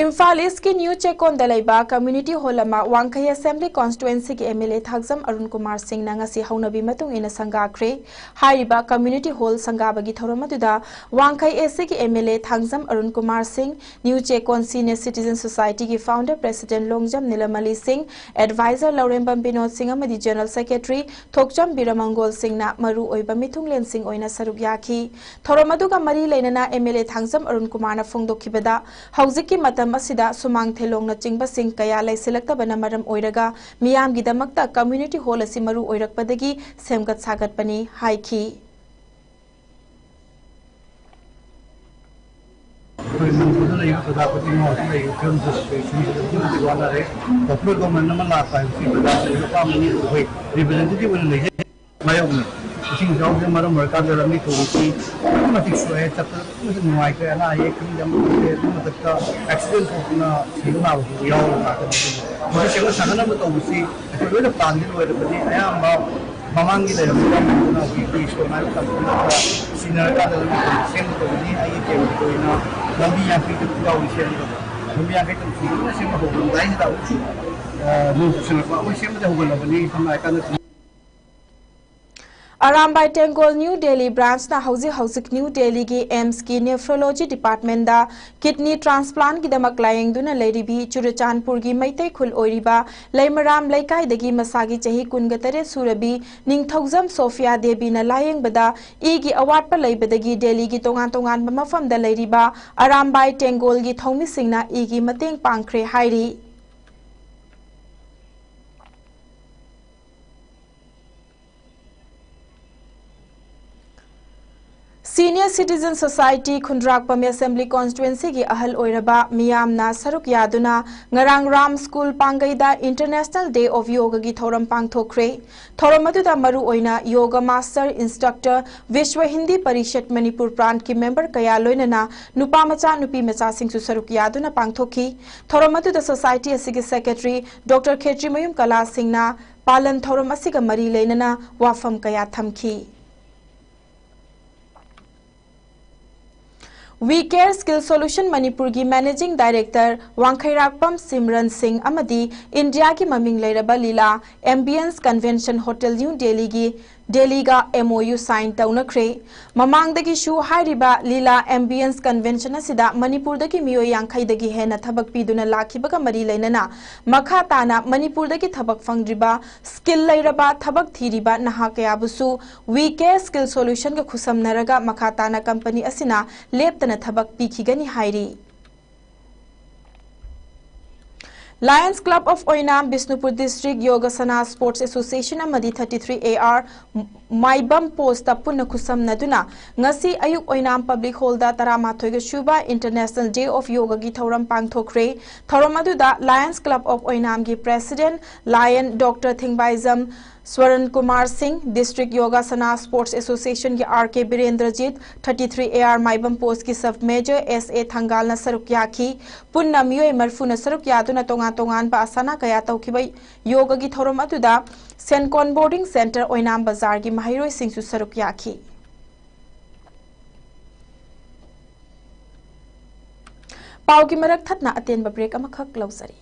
ꯏꯝꯐꯥꯜ East ꯀꯤ ꯅ꯭ꯌꯨ ꯆꯦꯛꯀꯣꯟꯗ ꯂꯩꯕ community hall ꯑꯃ ꯋꯥꯡꯈꯩ Assembly Constituency ꯒꯤ M L A Thangjam Arun Kumar ꯁꯤꯡꯅ ꯉꯁꯤ ꯍꯧꯅꯕꯤ ꯃꯇꯨꯡ ꯏꯟꯅ ꯁꯪꯒꯥꯈ꯭ꯔꯦ꯫ ꯍꯥꯏꯔꯤꯕ community hall ꯁꯪꯒꯥꯕꯒꯤ ꯊꯧꯔꯝ ꯑꯗꯨꯗ ꯋꯥꯡꯈꯩ A C ꯒꯤ M L A Thangjam Arun Kumar ꯁꯤꯡ, ꯅ꯭ꯌꯨ ꯆꯦꯛꯀꯣꯟ Senior Citizen Society ꯒꯤ founder president ꯂꯣꯡꯖꯝ ꯅꯤꯂꯃꯂꯤ ꯁꯤꯡ, advisor ꯂꯧꯔꯦꯝꯕꯝ ꯕꯤꯅꯣꯗ ꯁꯤꯡ ꯑꯃꯗꯤ general secretary ꯊꯣꯛꯆꯝ ꯕꯤꯔꯃꯪꯒꯣꯜ ꯁꯤꯡꯅ ꯃꯔꯨ ꯑꯣꯏꯕ ꯃꯤꯊꯨꯡꯂꯦꯟꯁꯤꯡ ꯑꯣꯏꯅ ꯁꯔꯨꯛ ꯌꯥꯈꯤ꯫ ꯊꯧꯔꯝ ꯑꯗꯨꯒ ꯃꯔꯤ ꯂꯩꯅꯅ M L A Thangjam Arun ꯀꯨꯃꯥꯔꯅ ꯐꯣꯡꯗꯣꯛꯈꯤꯕꯗ, ꯍꯧꯖꯤꯛꯀꯤ ꯃꯇꯝ ꯑꯁꯤꯗ ꯁꯨꯃꯥꯡ ꯊꯦꯂꯣꯡꯅꯆꯤꯡꯕꯁꯤꯡ ꯀꯌꯥ ꯂꯩꯁꯤꯜꯂꯛꯇꯕꯅ ꯃꯔꯝ ꯑꯣꯏꯔꯒ ꯃꯤꯌꯥꯝꯒꯤꯗꯃꯛꯇ community hall ꯑꯁꯤ ꯃꯔꯨ ꯑꯣꯏꯔꯛꯄꯗꯒꯤ ꯁꯦꯝꯒꯠ ꯁꯥꯒꯠꯄꯅꯤ ꯍꯥꯏꯈꯤ꯫ ꯑꯩꯈꯣꯏ ꯃꯅꯤꯄꯨꯔꯗ ꯂꯩꯔꯤꯕ ꯄ꯭ꯔꯖꯥ ꯈꯨꯗꯤꯡꯃꯛ ꯍꯧꯖꯤꯛ ꯂꯩꯔꯤꯕ ꯐꯤꯕꯝꯁꯤꯗ ꯁꯤꯆꯨꯋꯦꯁꯟꯁꯤꯗ ꯑꯗꯨꯛꯀꯤ ꯃꯇꯤꯛ ꯋꯥꯅꯔꯦ꯫ ꯄꯣꯄꯨꯂꯔ ꯒꯣꯚꯔꯟꯃꯦꯟꯠ ꯑꯃ ꯂꯥꯛꯄ ꯍꯥꯏꯕꯁꯤ ꯄ꯭ꯔꯖꯥꯁꯤꯡꯒꯤ ꯑꯄꯥꯝꯕꯅꯤ, ꯑꯗꯨꯕꯨ ꯑꯩꯈꯣꯏ ꯔꯤꯄ꯭ꯔꯖꯦꯟꯇꯦꯇꯤꯚ ꯑꯣꯏꯅ ꯂꯩꯖꯩ꯫ ꯃꯥꯌꯣꯛꯅꯩ꯫ ꯏꯁꯤꯡ ꯏꯆꯥꯎꯁꯤꯅ ꯃꯔꯝ ꯑꯣꯏꯔꯀꯥꯟꯗ ꯂꯝꯕꯤ ꯊꯣꯡꯁꯤ ꯑꯗꯨꯛꯀꯤ ꯃꯇꯤꯛ ꯁꯣꯛꯑꯦ, ꯆꯠꯄꯗ ꯑꯗꯨꯛꯀꯤ ꯃꯇꯤꯛ ꯅꯨꯡꯉꯥꯏꯇ꯭ꯔꯦ, ꯑꯅꯥ ꯑꯌꯦꯛ ꯈꯪꯗꯦ ꯑꯃ ꯈꯪꯗꯦ꯫ ꯑꯗꯨꯒꯤ ꯃꯊꯛꯇ ꯑꯦꯛꯁꯤꯗꯦꯟ ꯊꯣꯛꯇꯅ ꯁꯤꯕ ꯅꯥꯕ ꯐꯥꯎꯕ ꯌꯥꯎꯔꯕ ꯉꯥꯛꯇꯅꯤ꯫ ꯑꯗꯨꯅ ꯃꯁꯤ ꯁꯦꯝꯒꯠ ꯁꯥꯒꯠꯅꯕ ꯇꯧꯕꯁꯤ ꯑꯩꯈꯣꯏ ꯂꯣꯏꯅ ꯄ꯭ꯂꯥꯟꯗꯤ ꯂꯣꯏꯔꯕꯅꯤ꯫ ꯑꯌꯥꯝꯕ ꯃꯃꯥꯡꯒꯤ ꯂꯩꯔꯝꯕ ꯒꯣꯔꯃꯦꯟꯗꯨꯅ ꯍꯧꯖꯤꯛꯇꯤ ꯁꯣꯔ ꯃꯥꯏ ꯇꯝꯗꯨꯅ ꯁꯤꯟꯅꯔꯀꯥꯟꯗ ꯂꯝꯕꯤ ꯊꯣꯡꯁꯤ ꯁꯦꯝꯒꯗꯕꯅꯤ꯫ ꯑꯩꯒꯤ ꯇꯦꯝꯒꯤ ꯑꯣꯏꯅ ꯂꯝꯕꯤ ꯌꯥꯡꯈꯩ ꯇꯔꯨꯛ ꯌꯥꯎꯔꯤ ꯁꯦꯝꯒꯗꯕ꯫ ꯂꯝꯕꯤ ꯌꯥꯡꯈꯩ ꯇꯔꯨꯛ ꯁꯦꯝꯕ ꯍꯧꯔꯝꯗꯥꯏꯁꯤꯗ ꯑꯃꯨꯛꯁꯨ, ꯑ, ꯅꯣꯡ ꯆꯨꯁꯜꯂꯛꯄ꯫ ꯑꯩꯈꯣꯏ ꯁꯦꯝꯕꯗꯤ ꯍꯧꯒꯠꯂꯕꯅꯤ, ꯁꯝꯅ ꯍꯥꯏꯔꯀꯥꯟꯗ꯫ ꯑꯔꯥꯝꯕꯥꯏ ꯇꯦꯡꯒꯣꯜ ꯅ꯭ꯌꯨ ꯗꯦꯜꯂꯤ ꯕ꯭ꯔꯥꯟꯆꯅ ꯍꯧꯖꯤꯛ ꯍꯧꯖꯤꯛ ꯅ꯭ꯌꯨ ꯗꯦꯜꯂꯤꯒꯤ ꯑꯦꯝꯁꯀꯤ ꯅꯦꯐ꯭ꯔꯣꯂꯣꯖꯤ ꯗꯤꯄꯥꯔꯠꯃꯦꯟꯗ ꯀꯤꯗꯅꯤ ꯇ꯭ꯔꯥꯟꯁꯄ꯭ꯂꯥꯟꯠꯒꯤꯗꯃꯛ ꯂꯥꯌꯦꯡꯗꯨꯅ ꯂꯩꯔꯤꯕꯤ ꯆꯨꯔꯆꯥꯟꯄꯨꯔꯒꯤ ꯃꯩꯇꯩ ꯈꯨꯜ ꯑꯣꯏꯔꯤꯕ ꯂꯩꯃꯔꯥꯝ ꯂꯩꯀꯥꯏꯗꯒꯤ ꯃꯁꯥꯒꯤ ꯆꯍꯤ ꯀꯨꯟꯒ ꯇꯔꯦꯠ ꯁꯨꯔꯕꯤ ꯅꯤꯡꯊꯧꯖꯝ ꯁꯣꯐꯤꯌꯥ ꯗꯦꯕꯤꯅ ꯂꯥꯌꯦꯡꯕꯗ ꯏꯒꯤ ꯑꯋꯥꯠꯄ ꯂꯩꯕꯗꯒꯤ ꯗꯦꯜꯂꯤꯒꯤ ꯇꯣꯉꯥꯟ ꯇꯣꯉꯥꯟꯕ ꯃꯐꯝꯗ ꯂꯩꯔꯤꯕ ꯑꯔꯥꯝꯕꯥꯏ ꯇꯦꯡꯒꯣꯜꯒꯤ ꯊꯧꯃꯤꯁꯤꯡꯅ ꯏꯒꯤ ꯃꯇꯦꯡ ꯄꯥꯡꯈ꯭ꯔꯦ ꯍꯥꯏꯔꯤ꯫ Senior Citizen Society ꯈꯨꯟꯗ꯭ꯔꯥꯛꯄꯝ Assembly Constituencyꯒꯤ ꯑꯍꯜ ꯑꯣꯏꯔꯕ ꯃꯤꯌꯥꯝꯅ ꯁꯔꯨꯛ ꯌꯥꯗꯨꯅ ꯉꯔꯥꯡ ꯔꯥꯝ ꯁ꯭ꯀꯨꯜ ꯄꯥꯡꯒꯩꯗ International Day of Yogaꯒꯤ ꯊꯧꯔꯝ ꯄꯥꯡꯊꯣꯛꯈ꯭ꯔꯦ꯫ ꯊꯧꯔꯝ ꯑꯗꯨꯗ ꯃꯔꯨꯑꯣꯏꯅ ꯌꯣꯒ ꯃꯥꯁꯇꯔ ꯏꯟꯁꯇ꯭ꯔꯛꯇꯔ, ꯕꯤꯁ꯭ꯋ ꯍꯤꯟꯗꯤ ꯄꯔꯤꯁꯠ ꯃꯅꯤꯄꯨꯔ ꯄ꯭ꯔꯥꯟꯠꯀꯤ ꯃꯦꯝꯕꯔ ꯀꯌꯥ ꯂꯣꯏꯅꯅ ꯅꯨꯄꯥ ꯃꯆꯥ ꯅꯨꯄꯤ ꯃꯆꯥꯁꯤꯡꯁꯨ ꯁꯔꯨꯛ ꯌꯥꯗꯨꯅ ꯄꯥꯡꯊꯣꯛꯈꯤ꯫ ꯊꯧꯔꯝ ꯑꯗꯨꯗ ꯁꯣꯁꯥꯏꯇꯤ ꯑꯁꯤꯒꯤ ꯁꯦꯀ꯭ꯔꯦꯇꯔꯤ ꯗꯣꯛꯇꯔ ꯈꯦꯇ꯭ꯔꯤꯃꯌꯨꯝ ꯀꯂꯥ ꯁꯤꯡꯅ ꯄꯥꯂꯟ ꯊꯧꯔꯝ ꯑꯁꯤꯒ ꯃꯔꯤ ꯂꯩꯅꯅ ꯋꯥꯐꯝ ꯀꯌꯥ ꯊꯝꯈꯤ꯫ We Care Skill Solution ꯃꯅꯤꯄꯨꯔꯒꯤ Managing Director ꯋꯥꯡꯈꯩꯔꯥꯛꯄꯝ ꯁꯤꯝꯔꯟ ꯁꯤꯡ ꯑꯃꯗꯤ ꯏꯟꯗꯤꯌꯥꯒꯤ ꯃꯃꯤꯡ ꯂꯩꯔꯕ ꯂꯤꯂꯥ Ambience Convention Hotel New Delhiꯒꯤ ꯗꯦꯜꯂꯤꯒ MOU sign ꯇꯧꯅꯈ꯭ꯔꯦ꯫ ꯃꯃꯥꯡꯗꯒꯤꯁꯨ ꯍꯥꯏꯔꯤꯕ ꯂꯤꯂꯥ Ambience Convention ꯑꯁꯤꯗ ꯃꯅꯤꯄꯨꯔꯗꯒꯤ ꯃꯤꯑꯣꯏ ꯌꯥꯡꯈꯩꯗꯒꯤ ꯍꯦꯟꯅ ꯊꯕꯛ ꯄꯤꯗꯨꯅ ꯂꯥꯛꯈꯤꯕꯒ ꯃꯔꯤ ꯂꯩꯅꯅ ꯃꯈꯥ ꯇꯥꯅ ꯃꯅꯤꯄꯨꯔꯗꯒꯤ ꯊꯕꯛ ꯐꯪꯗ꯭ꯔꯤꯕ, skill ꯂꯩꯔꯕ ꯊꯕꯛ ꯊꯤꯔꯤꯕ ꯅꯍꯥ ꯀꯌꯥꯕꯨꯁꯨ We Care Skill Solutionꯒ ꯈꯨꯠꯁꯝꯅꯔꯒ ꯃꯈꯥ ꯇꯥꯅ company ꯑꯁꯤꯅ ꯂꯦꯞꯇꯅ ꯊꯕꯛ ꯄꯤꯈꯤꯒꯅꯤ ꯍꯥꯏꯔꯤ꯫ Lions Club of Oinam, Bishnupur District, Yogasana Sports Association ꯑꯃꯗꯤ thirty three A R Maibam Post ꯄꯨꯟꯅ ꯈꯨꯠꯁꯝꯅꯗꯨꯅ ꯉꯁꯤ ꯑꯌꯨꯛ ꯑꯣꯏꯅꯥꯝ Public Hallꯗ ꯇꯔꯥꯃꯥꯊꯣꯏꯒ ꯁꯨꯕ International Day of Yogaꯒꯤ ꯊꯧꯔꯝ ꯄꯥꯡꯊꯣꯛꯈ꯭ꯔꯦ꯫ ꯊꯧꯔꯝ ꯑꯗꯨꯗ Lions Club of Oinamꯒꯤ President Lion Doctor ꯊꯤꯡꯕꯥꯏꯖꯝ Swaran Kumar ꯁꯤꯡ, District Yogasana Sports Associationꯒꯤ R K ꯕꯤꯔꯦꯟꯗ꯭ꯔꯖꯤꯠ, thirty three A R Maibam Postꯀꯤ Sub Major S A ꯊꯪꯒꯥꯜꯅ ꯁꯔꯨꯛ ꯌꯥꯈꯤ꯫ ꯄꯨꯟꯅ ꯃꯤꯑꯣꯏ ꯃꯔꯤꯐꯨꯅ ꯁꯔꯨꯛ ꯌꯥꯗꯨꯅ ꯇꯣꯉꯥꯟ ꯇꯣꯉꯥꯟꯕ ꯑꯁꯥꯟꯅ ꯀꯌꯥ ꯇꯧꯈꯤꯕ ꯌꯣꯒꯒꯤ ꯊꯧꯔꯝ ꯑꯗꯨꯗ ꯁꯦꯟꯀꯣꯟ Boarding Centre ꯑꯣꯏꯅꯥꯝ ꯕꯖꯥꯔꯒꯤ ꯃꯍꯩꯔꯣꯏꯁꯤꯡꯁꯨ ꯁꯔꯨꯛ ꯌꯥꯈꯤ꯫ ꯄꯥꯎꯒꯤ ꯃꯔꯛ ꯊꯠꯅ ꯑꯇꯦꯟꯕ ꯕ꯭ꯔꯦꯛ ꯑꯃꯈꯛ ꯂꯧꯖꯔꯤ꯫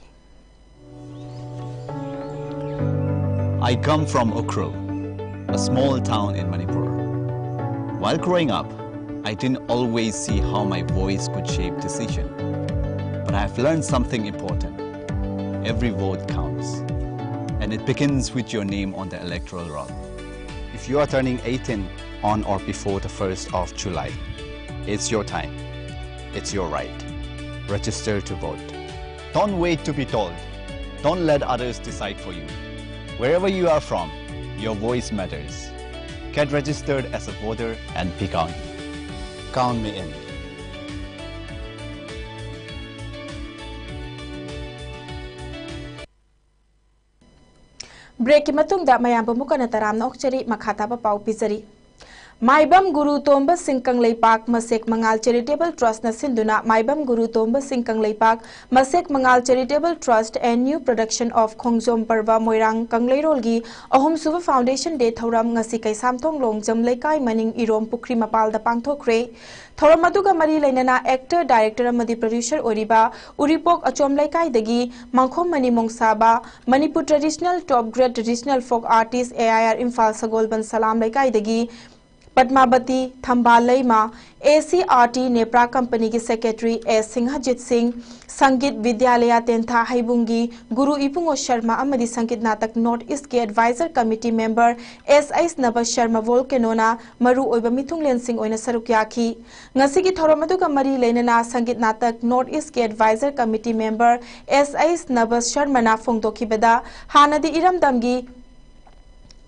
I come from Ukhrul, a small town in Manipur. While growing up, I didn't always see how my voice could shape decision. But I've learned something important. Every vote counts, and it begins with your name on the electoral roll. If you are turning eighteen on or before the first of July, it's your time. It's your right. Register to vote. Don't wait to be told. Don't let others decide for you. Wherever you are from, your voice matters. Get registered as a voter and be counted. Count me in. ꯕ꯭ꯔꯦꯛꯀꯤ ꯃꯇꯨꯡꯗ ꯃꯌꯥꯝꯕꯨ ꯑꯃꯨꯛ ꯍꯟꯅ ꯇꯔꯥꯝꯅ ꯑꯣꯛꯆꯔꯤ꯫ ꯃꯈꯥ ꯇꯥꯕ ꯄꯥꯎ ꯄꯤꯖꯔꯤ꯫ ꯃꯥꯏꯕꯝ ꯒꯨꯔꯨ ꯇꯣꯝꯕ ꯁꯤꯡ ꯀꯪꯂꯩꯄꯥꯛ ꯃꯁꯦꯛ ꯃꯉꯥꯜ ꯆꯦꯔꯤꯇꯦꯕꯜ ꯇ꯭ꯔꯁꯅ ꯁꯤꯟꯗꯨꯅ ꯃꯥꯏꯕꯝ ꯒꯨꯔꯨ ꯇꯣꯝꯕ ꯁꯤꯡ ꯀꯪꯂꯩꯄꯥꯛ ꯃꯁꯦꯛ ꯃꯉꯥꯜ charitable trust and new production of ꯈꯣꯡꯖꯣꯝ ꯄꯔꯕ ꯃꯣꯏꯔꯥꯡ ꯀꯪꯂꯩꯔꯣꯜꯒꯤ ꯑꯍꯨꯝꯁꯨꯕ ꯐꯥꯎꯟꯗꯦꯁꯟ ꯗꯦ ꯊꯧꯔꯝ ꯉꯁꯤ ꯀꯩꯁꯥꯝꯊꯣꯡ ꯂꯣꯡꯖꯝ ꯂꯩꯀꯥꯏ ꯃꯅꯤꯡ ꯏꯔꯣꯝ ꯄꯨꯈ꯭ꯔꯤ ꯃꯄꯥꯜꯗ ꯄꯥꯡꯊꯣꯛꯈ꯭ꯔꯦ꯫ ꯊꯧꯔꯝ ꯑꯗꯨꯒ ꯃꯔꯤ ꯂꯩꯅꯅ ꯑꯦꯛꯇꯔ, ꯗꯥꯏꯔꯦꯛꯇꯔ ꯑꯃꯗꯤ ꯄ꯭ꯔꯣꯗ꯭ꯌꯨꯁꯔ ꯑꯣꯏꯔꯤꯕ ꯎꯔꯤꯄꯣꯛ ꯑꯆꯣꯝ ꯂꯩꯀꯥꯏꯗꯒꯤ ꯃꯥꯡꯈꯣꯝ ꯃꯅꯤ ꯃꯣꯡꯁꯥꯕ, Manipur traditional top grade traditional folk artist, A I R, Imphal Sagolband Salam ꯂꯩꯀꯥꯏꯗꯒꯤ ꯄꯗꯃꯥꯕꯇꯤ ꯊꯝꯕꯥꯜ ꯂꯩꯃ, ꯑꯦ ꯁꯤ ꯑꯥꯔ ꯇꯤ ꯅꯦꯄ꯭ꯔꯥ ꯀꯝꯄꯅꯤꯒꯤ ꯁꯦꯀ꯭ꯔꯦꯇꯔꯤ ꯑꯦꯁ ꯁꯤꯡꯍꯖꯤꯠ ꯁꯤꯡ, ꯁꯪꯒꯤꯠ ꯕꯤꯗ꯭ꯌꯥꯂꯌꯥ ꯇꯦꯟꯊꯥ ꯍꯩꯕꯨꯡꯒꯤ ꯒꯨꯔꯨ ꯏꯕꯨꯡꯉꯣ ꯁꯔꯃ ꯑꯃꯗꯤ ꯁꯪꯒꯤꯠ ꯅꯥꯇꯛ ꯅꯣꯔꯠ ꯏꯁꯀꯤ ꯑꯦꯗꯚꯥꯏꯖꯔ ꯀꯃꯤꯇꯤ ꯃꯦꯝꯕꯔ ꯑꯦꯁ ꯑꯩꯁ ꯅꯕ ꯁꯔꯃ ꯚꯣꯜꯀꯦꯅꯣꯅ ꯃꯔꯨ ꯑꯣꯏꯕ ꯃꯤꯊꯨꯡꯂꯦꯟꯁꯤꯡ ꯑꯣꯏꯅ ꯁꯔꯨꯛ ꯌꯥꯈꯤ꯫ ꯉꯁꯤꯒꯤ ꯊꯧꯔꯝ ꯑꯗꯨꯒ ꯃꯔꯤ ꯂꯩꯅꯅ ꯁꯪꯒꯤꯠ ꯅꯥꯇꯛ ꯅꯣꯔꯠ ꯏꯁꯀꯤ ꯑꯦꯗꯚꯥꯏꯖꯔ ꯀꯃꯤꯇꯤ ꯃꯦꯝꯕꯔ ꯑꯦꯁ ꯑꯩꯁ ꯅꯕ ꯁꯔꯃꯅ ꯐꯣꯡꯗꯣꯛꯈꯤꯕꯗ, ꯍꯥꯟꯅꯗꯤ ꯏꯔꯝꯗꯝꯒꯤ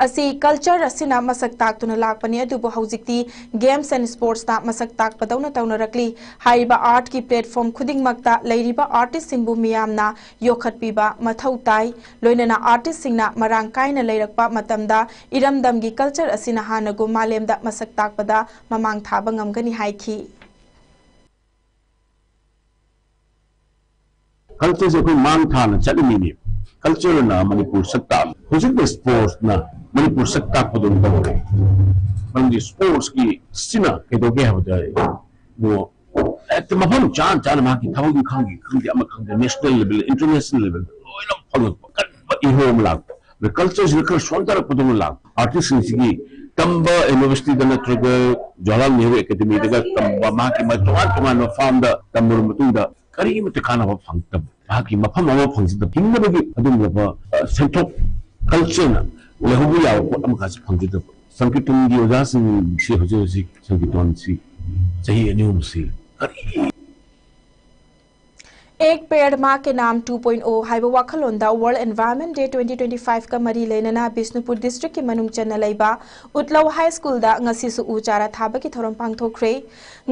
ꯑꯁꯤ ꯀꯜꯆꯔ ꯑꯁꯤꯅ ꯃꯁꯛ ꯇꯥꯛꯇꯨꯅ ꯂꯥꯛꯄꯅꯤ, ꯑꯗꯨꯕꯨ ꯍꯧꯖꯤꯛꯇꯤ ꯒꯦꯝꯁ ꯑꯦꯟ ꯁ꯭ꯄꯣꯔꯠꯁꯅ ꯃꯁꯛ ꯇꯥꯛꯄꯗꯧꯅ ꯇꯧꯅꯔꯛꯂꯤ꯫ ꯍꯥꯏꯔꯤꯕ ꯑꯥꯔꯠꯀꯤ ꯄ꯭ꯂꯦꯠꯐꯣꯝ ꯈꯨꯗꯤꯡꯃꯛꯇ ꯂꯩꯔꯤꯕ ꯑꯥꯔꯇꯤꯁꯁꯤꯡꯕꯨ ꯃꯤꯌꯥꯝꯅ ꯌꯣꯛꯈꯠꯄꯤꯕ ꯃꯊꯧ ꯇꯥꯏ꯫ ꯂꯣꯏꯅꯅ ꯑꯥꯔꯇꯤꯁꯁꯤꯡꯅ ꯃꯔꯥꯡ ꯀꯥꯏꯅ ꯂꯩꯔꯛꯄ ꯃꯇꯝꯗ ꯏꯔꯝꯗꯝꯒꯤ ꯀꯜꯆꯔ ꯑꯁꯤꯅ ꯍꯥꯟꯅꯒꯨꯝ ꯃꯥꯂꯦꯝꯗ ꯃꯁꯛ ꯇꯥꯛꯄꯗ ꯃꯃꯥꯡ ꯊꯥꯕ ꯉꯝꯒꯅꯤ ꯍꯥꯏꯈꯤ꯫ ꯀꯜꯆꯔꯁꯦ ꯑꯩꯈꯣꯏ ꯃꯥꯡ ꯊꯥꯅ ꯆꯠꯂꯤꯃꯤꯅꯦ꯫ ꯀꯜꯆꯔꯅ ꯃꯅꯤꯄꯨꯔ ꯁꯛ ꯇꯥꯛ ꯍꯧꯖꯤꯛꯇ ꯁ꯭ꯄꯣꯔꯠꯁꯅ ꯃꯅꯤꯄꯨꯔ ꯁꯛ ꯇꯥꯛꯄꯗꯧꯅ ꯇꯧꯔꯦ꯫ ꯃꯔꯝꯗꯤ ꯁ꯭ꯄꯣꯔꯠꯁꯀꯤ ꯁꯤꯅ ꯀꯩꯗꯧꯒꯦ ꯍꯥꯏꯕꯗ, ꯏꯕꯨꯡꯉꯣ, ꯍꯦꯛꯇ ꯃꯐꯝ ꯆꯥꯅ ꯆꯥꯅ ꯃꯍꯥꯛꯀꯤ ꯊꯕꯛ ꯏꯪꯈꯥꯡꯒꯤ ꯈꯪꯗꯦ, ꯑꯃ ꯈꯪꯗꯦ, ꯅꯦꯁꯅꯦꯜ ꯂꯦꯚꯦꯜ, ꯏꯟꯇꯔꯅꯦꯁꯅꯦꯜ ꯂꯦꯚꯦꯜ ꯂꯣꯏꯅ ꯐꯪꯉꯛꯄ ꯀꯟꯕ ꯏꯍꯣ ꯑꯃ ꯂꯥꯛꯄ꯫ ꯑꯗ ꯀꯜꯆꯔꯁꯤꯗ ꯈꯔ ꯁꯣꯟꯊꯔꯛꯄꯗꯧꯅ ꯂꯥꯛꯄ꯫ ꯑꯥꯔꯇꯤꯁꯁꯤꯡꯁꯤꯒꯤ ꯇꯝꯕ ꯌꯨꯅꯤꯚꯔꯁꯤꯇꯤꯗ ꯅꯠꯇ꯭ꯔꯒ ꯖꯋꯥꯍꯔꯂꯥꯜ ꯅꯦꯍꯔꯨ ꯑꯦꯀꯥꯗꯃꯤꯗꯒ ꯇꯝꯕ, ꯃꯍꯥꯛꯀꯤ ꯃ-, ꯇꯣꯉꯥꯟ ꯇꯣꯉꯥꯟꯕ ꯐꯥꯝꯗ ꯇꯝꯂꯨꯔꯕ ꯃꯇꯨꯡꯗ ꯀꯔꯤꯃꯠꯇ ꯀꯥꯟꯅꯕ ꯐꯪꯉꯛꯇꯕ, ꯃꯍꯥꯛꯀꯤ ꯃꯐꯝ ꯑꯃ ꯐꯪꯖꯗꯕ, ꯍꯤꯡꯅꯕꯒꯤ ꯑꯗꯨꯒꯨꯝꯂꯕ, ꯑ, ꯁꯦꯟꯊꯣꯛ, ꯀꯜꯆꯔꯅ ꯂꯩꯍꯧꯕ ꯌꯥꯕ ꯄꯣꯠ ꯑꯃꯈꯛꯁꯨ ꯐꯪꯖꯗꯕ꯫ ꯁꯪꯀꯤꯔꯇꯟꯒꯤ ꯑꯣꯖꯥꯁꯤꯡꯁꯤ ꯍꯧꯖꯤꯛ ꯍꯧꯖꯤꯛ ꯁꯪꯀꯤꯔꯇꯟꯁꯤ ꯆꯍꯤ ꯑꯅꯤ ꯑꯍꯨꯝꯁꯤ ꯀꯔꯤ ꯑꯦꯛ ꯄꯦꯗ ꯃꯥ ꯀꯦ ꯅꯥꯝ ꯇꯨ ꯄꯣꯏꯟ ꯑꯣ ꯍꯥꯏꯕ ꯋꯥꯈꯜꯂꯣꯟꯗ ꯋꯥꯔꯜꯗ ꯑꯦꯟꯚꯥꯏꯔꯟꯃꯦꯟꯠ ꯗꯦ ꯇ꯭ꯋꯦꯟꯇꯤ ꯇ꯭ꯋꯦꯟꯇꯤ ꯐꯥꯏꯚꯀ ꯃꯔꯤ ꯂꯩꯅꯅ ꯕꯤꯁꯅꯨꯄꯨꯔ ꯗꯤꯁꯇ꯭ꯔꯤꯛꯀꯤ ꯃꯅꯨꯡ ꯆꯟꯅ ꯂꯩꯕ ꯎꯠꯂꯧ ꯍꯥꯏ ꯁ꯭ꯀꯨꯜꯗ ꯉꯁꯤꯁꯨ ꯎ ꯆꯥꯔꯥ ꯊꯥꯕꯒꯤ ꯊꯧꯔꯝ ꯄꯥꯡꯊꯣꯛꯈ꯭ꯔꯦ꯫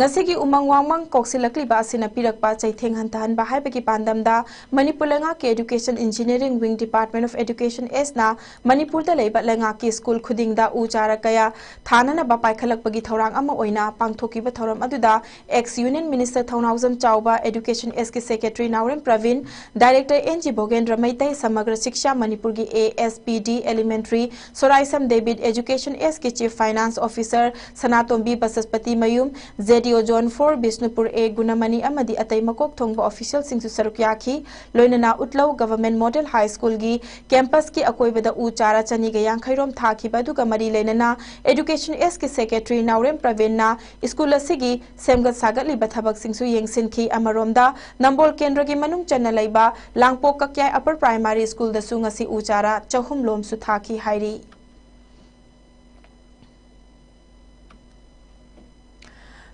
ꯉꯁꯤꯒꯤ ꯎꯃꯪ ꯋꯥꯃꯪ ꯀꯣꯛꯁꯤꯜꯂꯛꯂꯤꯕ ꯑꯁꯤꯅ ꯄꯤꯔꯛꯄ ꯆꯩꯊꯦꯡ ꯍꯟꯊꯍꯟꯕ ꯍꯥꯏꯕꯒꯤ ꯄꯥꯟꯗꯝꯗ ꯃꯅꯤꯄꯨꯔ ꯂꯩꯉꯥꯛꯀꯤ Education Engineering Wing, Department of Education, ꯑꯦꯁꯅ ꯃꯅꯤꯄꯨꯔꯗ ꯂꯩꯕ ꯂꯩꯉꯥꯛꯀꯤ ꯁ꯭ꯀꯨꯜ ꯈꯨꯗꯤꯡꯗ ꯎ ꯆꯥꯔꯥ ꯀꯌꯥ ꯊꯥꯅꯅꯕ ꯄꯥꯏꯈꯠꯂꯛꯄꯒꯤ ꯊꯧꯔꯥꯡ ꯑꯃ ꯑꯣꯏꯅ ꯄꯥꯡꯊꯣꯛꯈꯤꯕ ꯊꯧꯔꯝ ꯑꯗꯨꯗ X union minister Thounaojam Chaoba, education ꯑꯦꯁꯀꯤ secretary Naorem Prabin, director N G Bhogendra Meitei, Samagra Shiksha ꯃꯅꯤꯄꯨꯔꯒꯤ A S P D elementary Soraisam ꯗꯦꯕꯤꯠ, ꯑꯦꯗꯨꯀꯦꯁꯟ ꯑꯦꯁꯀꯤ ꯆꯤꯐ ꯐꯥꯏꯅꯥꯟꯁ ꯑꯣꯐꯤꯁꯔ ꯁꯅꯥꯇꯣꯝꯕꯤ ꯕꯁꯁꯄꯇꯤ ꯃꯌꯨꯝ, J D O zone four Bishnupur A Gunamani ꯑꯃꯗꯤ ꯑꯇꯩ ꯃꯀꯣꯛ ꯊꯣꯡꯕ ꯑꯣꯐꯤꯁꯤꯌꯦꯜꯁꯤꯡꯁꯨ ꯁꯔꯨꯛ ꯌꯥꯈꯤ꯫ ꯂꯣꯏꯅꯅ ꯎꯠꯂꯧ ꯒꯚꯔꯟꯃꯦꯟꯠ ꯃꯣꯗꯦꯜ ꯍꯥꯏ ꯁ꯭ꯀꯨꯜꯒꯤ ꯀꯦꯝꯄꯁꯀꯤ ꯑꯀꯣꯏꯕꯗ ꯎ ꯆꯥꯔꯥ ꯆꯅꯤꯒ ꯌꯥꯡꯈꯩ ꯔꯣꯝ ꯊꯥꯈꯤꯕ ꯑꯗꯨꯒ ꯃꯔꯤ ꯂꯩꯅꯅ ꯑꯦꯗꯨꯀꯦꯁꯟ ꯑꯦꯁꯀꯤ ꯁꯦꯀ꯭ꯔꯦꯇꯔꯤ ꯅꯥꯎꯔꯦꯝ ꯄ꯭ꯔꯕꯤꯟꯅ ꯁ꯭ꯀꯨꯜ ꯑꯁꯤꯒꯤ ꯁꯦꯝꯒꯠ ꯁꯥꯒꯠꯂꯤꯕ ꯊꯕꯛꯁꯤꯡꯁꯨ ꯌꯦꯡꯁꯤꯟꯈꯤ꯫ ꯑꯃꯔꯣꯝꯗ, ꯅꯝꯕꯣꯜ ꯀꯦꯟꯗ꯭ꯔꯒꯤ ꯃꯅꯨꯡ ꯆꯟꯅ ꯂꯩꯕ ꯂꯥꯡꯄꯣꯛ ꯀꯛꯌꯥꯏ ꯑꯄꯔ ꯄ꯭ꯔꯥꯏꯃꯥꯔꯤ ꯁ꯭ꯀꯨꯜꯗꯁꯨ ꯉꯁꯤ ꯎ ꯆꯥꯔꯥ ꯆꯍꯨꯝ ꯂꯣꯝꯁꯨ ꯊꯥꯈꯤ ꯍꯥꯏꯔꯤ꯫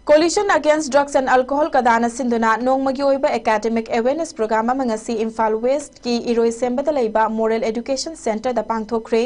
Coalition Against Drugs and Alcohol, ꯀꯗꯥꯅ ꯁꯤꯟꯗꯨꯅ ꯅꯣꯡꯃꯒꯤ ꯑꯣꯏꯕ ꯑꯦꯀꯥꯗꯦꯃꯤꯛ ꯑꯦꯋꯦꯔꯅꯦꯁ ꯄ꯭ꯔꯣꯒ꯭ꯔꯥꯝ ꯑꯃ ꯉꯁꯤ ꯏꯝꯐꯥꯜ ꯋꯦꯁ꯭ꯠꯀꯤ ꯏꯔꯣꯏꯁꯦꯝꯕꯗ ꯂꯩꯕ ꯃꯣꯔꯦꯜ ꯑꯦꯗꯨꯀꯦꯁꯟ ꯁꯦꯟꯇꯔꯗ ꯄꯥꯡꯊꯣꯛꯈ꯭ꯔꯦ꯫